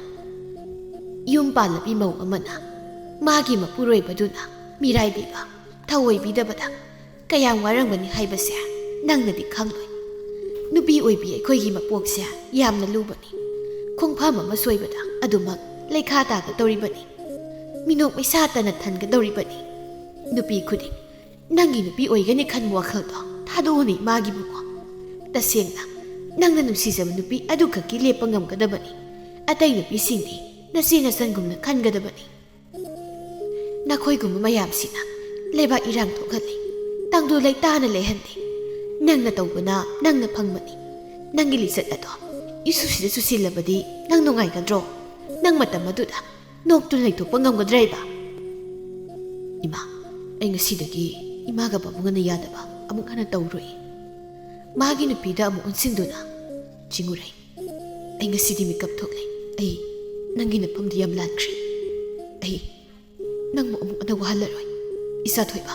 ꯌꯨꯝ ꯄꯥꯜꯂꯕꯤ ꯃꯧ ꯑꯃꯅ ꯃꯥꯒꯤ ꯃꯄꯨꯔꯣꯏꯕꯗꯨꯅ ꯃꯤꯔꯥꯏꯕꯤꯕ, ꯊꯑꯣꯏꯕꯤꯗꯕꯗ ꯀꯌꯥꯝ ꯋꯥꯔꯝꯒꯅꯤ ꯍꯥꯏꯕꯁꯦ ꯅꯪꯅꯗꯤ ꯈꯪꯂꯣꯏ꯫ ꯅꯨꯄꯤ ꯑꯣꯏꯕꯤ ꯑꯩꯈꯣꯏꯒꯤ ꯃꯄꯣꯛꯁꯦ ꯌꯥꯝꯅ ꯂꯨꯕꯅꯤ꯫ ꯈꯣꯡꯐꯝ ꯑꯃ ꯁꯣꯏꯕꯗ ꯑꯗꯨꯃꯛ ꯂꯩꯈꯥ ꯇꯥꯒꯗꯧꯔꯤꯕꯅꯤ꯫ ꯃꯤꯅꯣꯛ ꯃꯩꯁꯥ ꯇꯅ ꯊꯟꯒꯗꯧꯔꯤꯕꯅꯤ꯫ ꯅꯨꯄꯤ ꯈꯨꯗꯤꯡ ꯅꯪꯒꯤ ꯅꯨꯄꯤ ꯑꯣꯏꯒꯅꯤ ꯈꯟꯕ ꯋꯥꯈꯜꯗꯣ ꯊꯥꯗꯣꯛꯑꯣꯅꯦ ꯏꯃꯥꯒꯤꯕꯨ꯫ ꯇꯁꯦꯡꯅ ꯅꯪꯅ ꯅꯨꯡꯁꯤꯖꯕ ꯅꯨꯄꯤ ꯑꯗꯨꯈꯛꯀꯤ ꯂꯦꯞꯄ ꯉꯝꯒꯗꯕꯅꯤ꯫ ꯑꯇꯩ ꯅꯨꯄꯤꯁꯤꯡꯗꯤ ꯅꯆꯦ ꯅꯆꯟꯒꯨꯝꯅ ꯈꯟꯒꯗꯕꯅꯤ꯫ ꯅꯈꯣꯏꯒꯨꯝꯕ ꯃꯌꯥꯝꯁꯤꯅ ꯂꯩꯕꯥꯛ ꯏꯔꯥꯡ ꯊꯣꯛꯍꯜꯂꯤ, ꯇꯪꯗꯨ ꯂꯩꯇꯥꯅ ꯂꯩꯍꯟꯗꯦ꯫ ꯅꯪꯅ ꯇꯧꯕꯅ ꯅꯪꯅ ꯐꯪꯕꯅꯤ꯫ ꯅꯪꯒꯤ ꯂꯤꯆꯠ ꯑꯗꯣ ꯏꯁꯨꯁꯤꯗ ꯆꯨꯁꯤꯜꯂꯕꯗꯤ ꯅꯪ ꯅꯨꯡꯉꯥꯏꯒꯗ꯭ꯔꯣ? ꯅꯪ ꯃꯇꯝ ꯑꯗꯨꯗ ꯅꯣꯛꯇꯨꯅ ꯂꯩꯊꯣꯛꯄ ꯉꯝꯒꯗ꯭ꯔꯥ ꯏꯕ? "ꯏꯃꯥ, ꯑꯩ ꯉꯁꯤꯗꯒꯤ ꯏꯃꯥꯒ ꯄꯥꯕꯨꯡꯒꯅ ꯌꯥꯗꯕ ꯑꯃꯨꯛ ꯍꯟꯅ ꯇꯧꯔꯣꯏ꯫" ꯃꯥꯒꯤ ꯅꯨꯄꯤꯗ ꯑꯃꯨꯛ ꯑꯣꯟꯁꯤꯟꯗꯨꯅ, "ꯆꯤꯡꯉꯨꯔꯩ, ꯑꯩ ꯉꯁꯤꯗꯤ ꯃꯤꯀꯞ ꯊꯣꯛꯂꯦ꯫ ꯑꯩ ꯅꯪꯒꯤ ꯅꯐꯝꯗꯤ ꯌꯥꯝ ꯂꯥꯟꯈ꯭ꯔꯦ꯫ ꯑꯩ ꯅꯪꯕꯨ ꯑꯃꯨꯛ ꯍꯟꯅ ꯋꯥꯍꯜꯂꯔꯣꯏ꯫ ꯏꯆꯥ ꯊꯣꯏꯕ,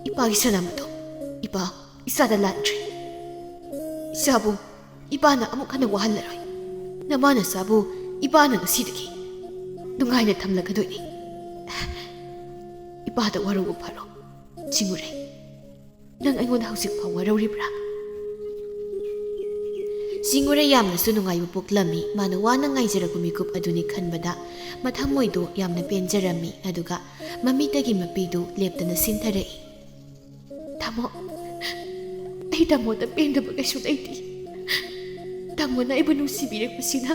ꯏꯄꯥꯒꯤ ꯁꯅꯥꯃꯇꯣ, ꯏꯄꯥ, ꯏꯆꯥꯗ ꯂꯥꯟꯈ꯭ꯔꯦ꯫ ꯏꯆꯥꯕꯨ ꯏꯄꯥꯅ ꯑꯃꯨꯛ ꯍꯟꯅ ꯋꯥꯍꯜꯂꯔꯣꯏ꯫ ꯅꯃꯥ ꯅꯆꯥꯕꯨ ꯏꯄꯥꯅ ꯉꯁꯤꯗꯒꯤ ꯅꯨꯡꯉꯥꯏꯅ ꯊꯝꯂꯒꯗꯣꯏꯅꯤ꯫ ꯏꯄꯥꯗ ꯋꯥꯔꯧꯕ ꯐꯔꯣ, ꯆꯤꯡꯉꯨꯔꯩ꯫ ꯅꯪ ꯑꯩꯉꯣꯟꯗ ꯍꯧꯖꯤꯛ ꯐꯥꯎ ꯋꯥꯔꯧꯔꯤꯕ꯭ꯔꯥ?" ꯆꯤꯡꯉꯨꯔꯩ ꯌꯥꯝꯅꯁꯨ ꯅꯨꯡꯉꯥꯏꯕ ꯄꯣꯛꯂꯝꯃꯤ꯫ ꯃꯥꯅ ꯋꯥꯅ ꯉꯥꯏꯖꯔꯛꯄ ꯃꯤꯀꯨꯞ ꯑꯗꯨꯅꯤ ꯈꯟꯕꯗ ꯃꯊꯃꯣꯏꯗꯨ ꯌꯥꯝꯅ ꯄꯦꯟꯖꯔꯝꯃꯤ꯫ ꯑꯗꯨꯒ ꯃꯃꯤꯠꯇꯒꯤ ꯃꯄꯤꯗꯨ ꯂꯦꯞꯇꯅ ꯁꯤꯟꯊꯔꯛꯏ꯫ "ꯇꯥꯃꯣ, ꯑꯩ ꯇꯥꯃꯣꯗ ꯄꯦꯟꯗꯕ ꯀꯩꯁꯨ ꯂꯩꯇꯦ꯫ ꯇꯥꯃꯣꯅ ꯑꯩꯕꯨ ꯅꯨꯡꯁꯤꯕꯤꯔꯛꯄꯁꯤꯅ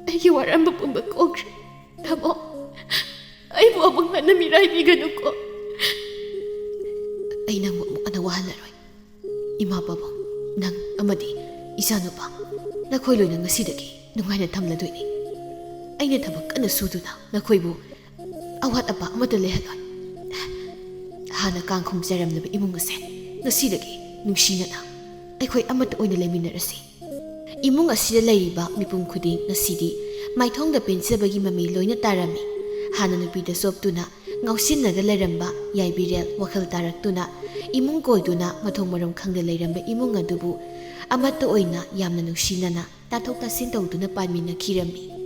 ꯑꯩꯒꯤ ꯋꯥꯔꯝꯕ ꯄꯨꯝꯕ ꯀꯣꯛꯈ꯭ꯔꯦ꯫ ꯇꯥꯃꯣ, ꯑꯩꯕꯨ ꯑꯃꯨꯛ ꯍꯟꯅ ꯃꯤꯔꯥꯏꯕꯤꯒꯅꯨꯀꯣ꯫ ꯑꯩ ꯅꯪꯕꯨ ꯑꯃꯨꯛ ꯍꯟꯅ ꯋꯥꯍꯜꯂꯔꯣꯏ꯫ ꯏꯃꯥ ꯄꯥꯕꯨꯡ, ꯅꯪ ꯑꯃꯗꯤ ꯏꯆꯥꯅꯨꯄꯥ, ꯅꯈꯣꯏ ꯂꯣꯏꯅ ꯉꯁꯤꯗꯒꯤ ꯅꯨꯡꯉꯥꯏꯅ ꯊꯝꯂꯗꯣꯏꯅꯤ꯫ ꯑꯩꯅ ꯊꯕꯛ ꯀꯟꯅ ꯁꯨꯗꯨꯅ ꯅꯈꯣꯏꯕꯨ ꯑꯋꯥꯠ ꯑꯄꯥ ꯑꯃꯠꯇ ꯂꯩꯍꯜꯂꯣꯏ꯫ ꯍꯥꯟꯅ ꯀꯥꯡ ꯈꯨꯝꯖꯔꯝꯂꯕ ꯏꯃꯨꯡ ꯑꯁꯦ ꯉꯁꯤꯗꯒꯤ ꯅꯨꯡꯁꯤꯅꯅ ꯑꯩꯈꯣꯏ ꯑꯃꯠꯇ ꯑꯣꯏꯅ ꯂꯩꯃꯤꯟꯅꯔꯁꯤ꯫ ꯏꯃꯨꯡ ꯑꯁꯤꯗ ꯂꯩꯔꯤꯕ ꯃꯤꯄꯨꯝ ꯈꯨꯗꯤꯡ ꯉꯁꯤꯗꯤ ꯃꯥꯏꯊꯣꯡꯗ ꯄꯦꯟꯖꯕꯒꯤ ꯃꯃꯤ ꯂꯣꯏꯅ ꯇꯥꯔꯝꯃꯤ꯫ ꯍꯥꯟꯅ ꯅꯨꯄꯤꯗ ꯆꯣꯞꯇꯨꯅ ꯉꯥꯎꯁꯤꯟꯅꯒ ꯂꯩꯔꯝꯕ ꯌꯥꯏꯕꯤꯔꯦꯜ ꯋꯥꯈꯜ ꯇꯥꯔꯛꯇꯨꯅ ꯏꯃꯨꯡ ꯀꯣꯏꯗꯨꯅ ꯃꯊꯣꯡ ꯃꯔꯝ ꯈꯪꯗ ꯂꯩꯔꯝꯕ ꯏꯃꯨꯡ ꯑꯗꯨꯕꯨ ꯑꯃꯠꯇ ꯑꯣꯏꯅ ꯌꯥꯝꯅ ꯅꯨꯡꯁꯤꯅꯅ ꯇꯥꯊꯣꯛ ꯇꯥꯁꯤꯟ ꯇꯧꯗꯨꯅ ꯄꯥꯟꯃꯤꯟꯅꯈꯤꯔꯝꯃꯤ꯫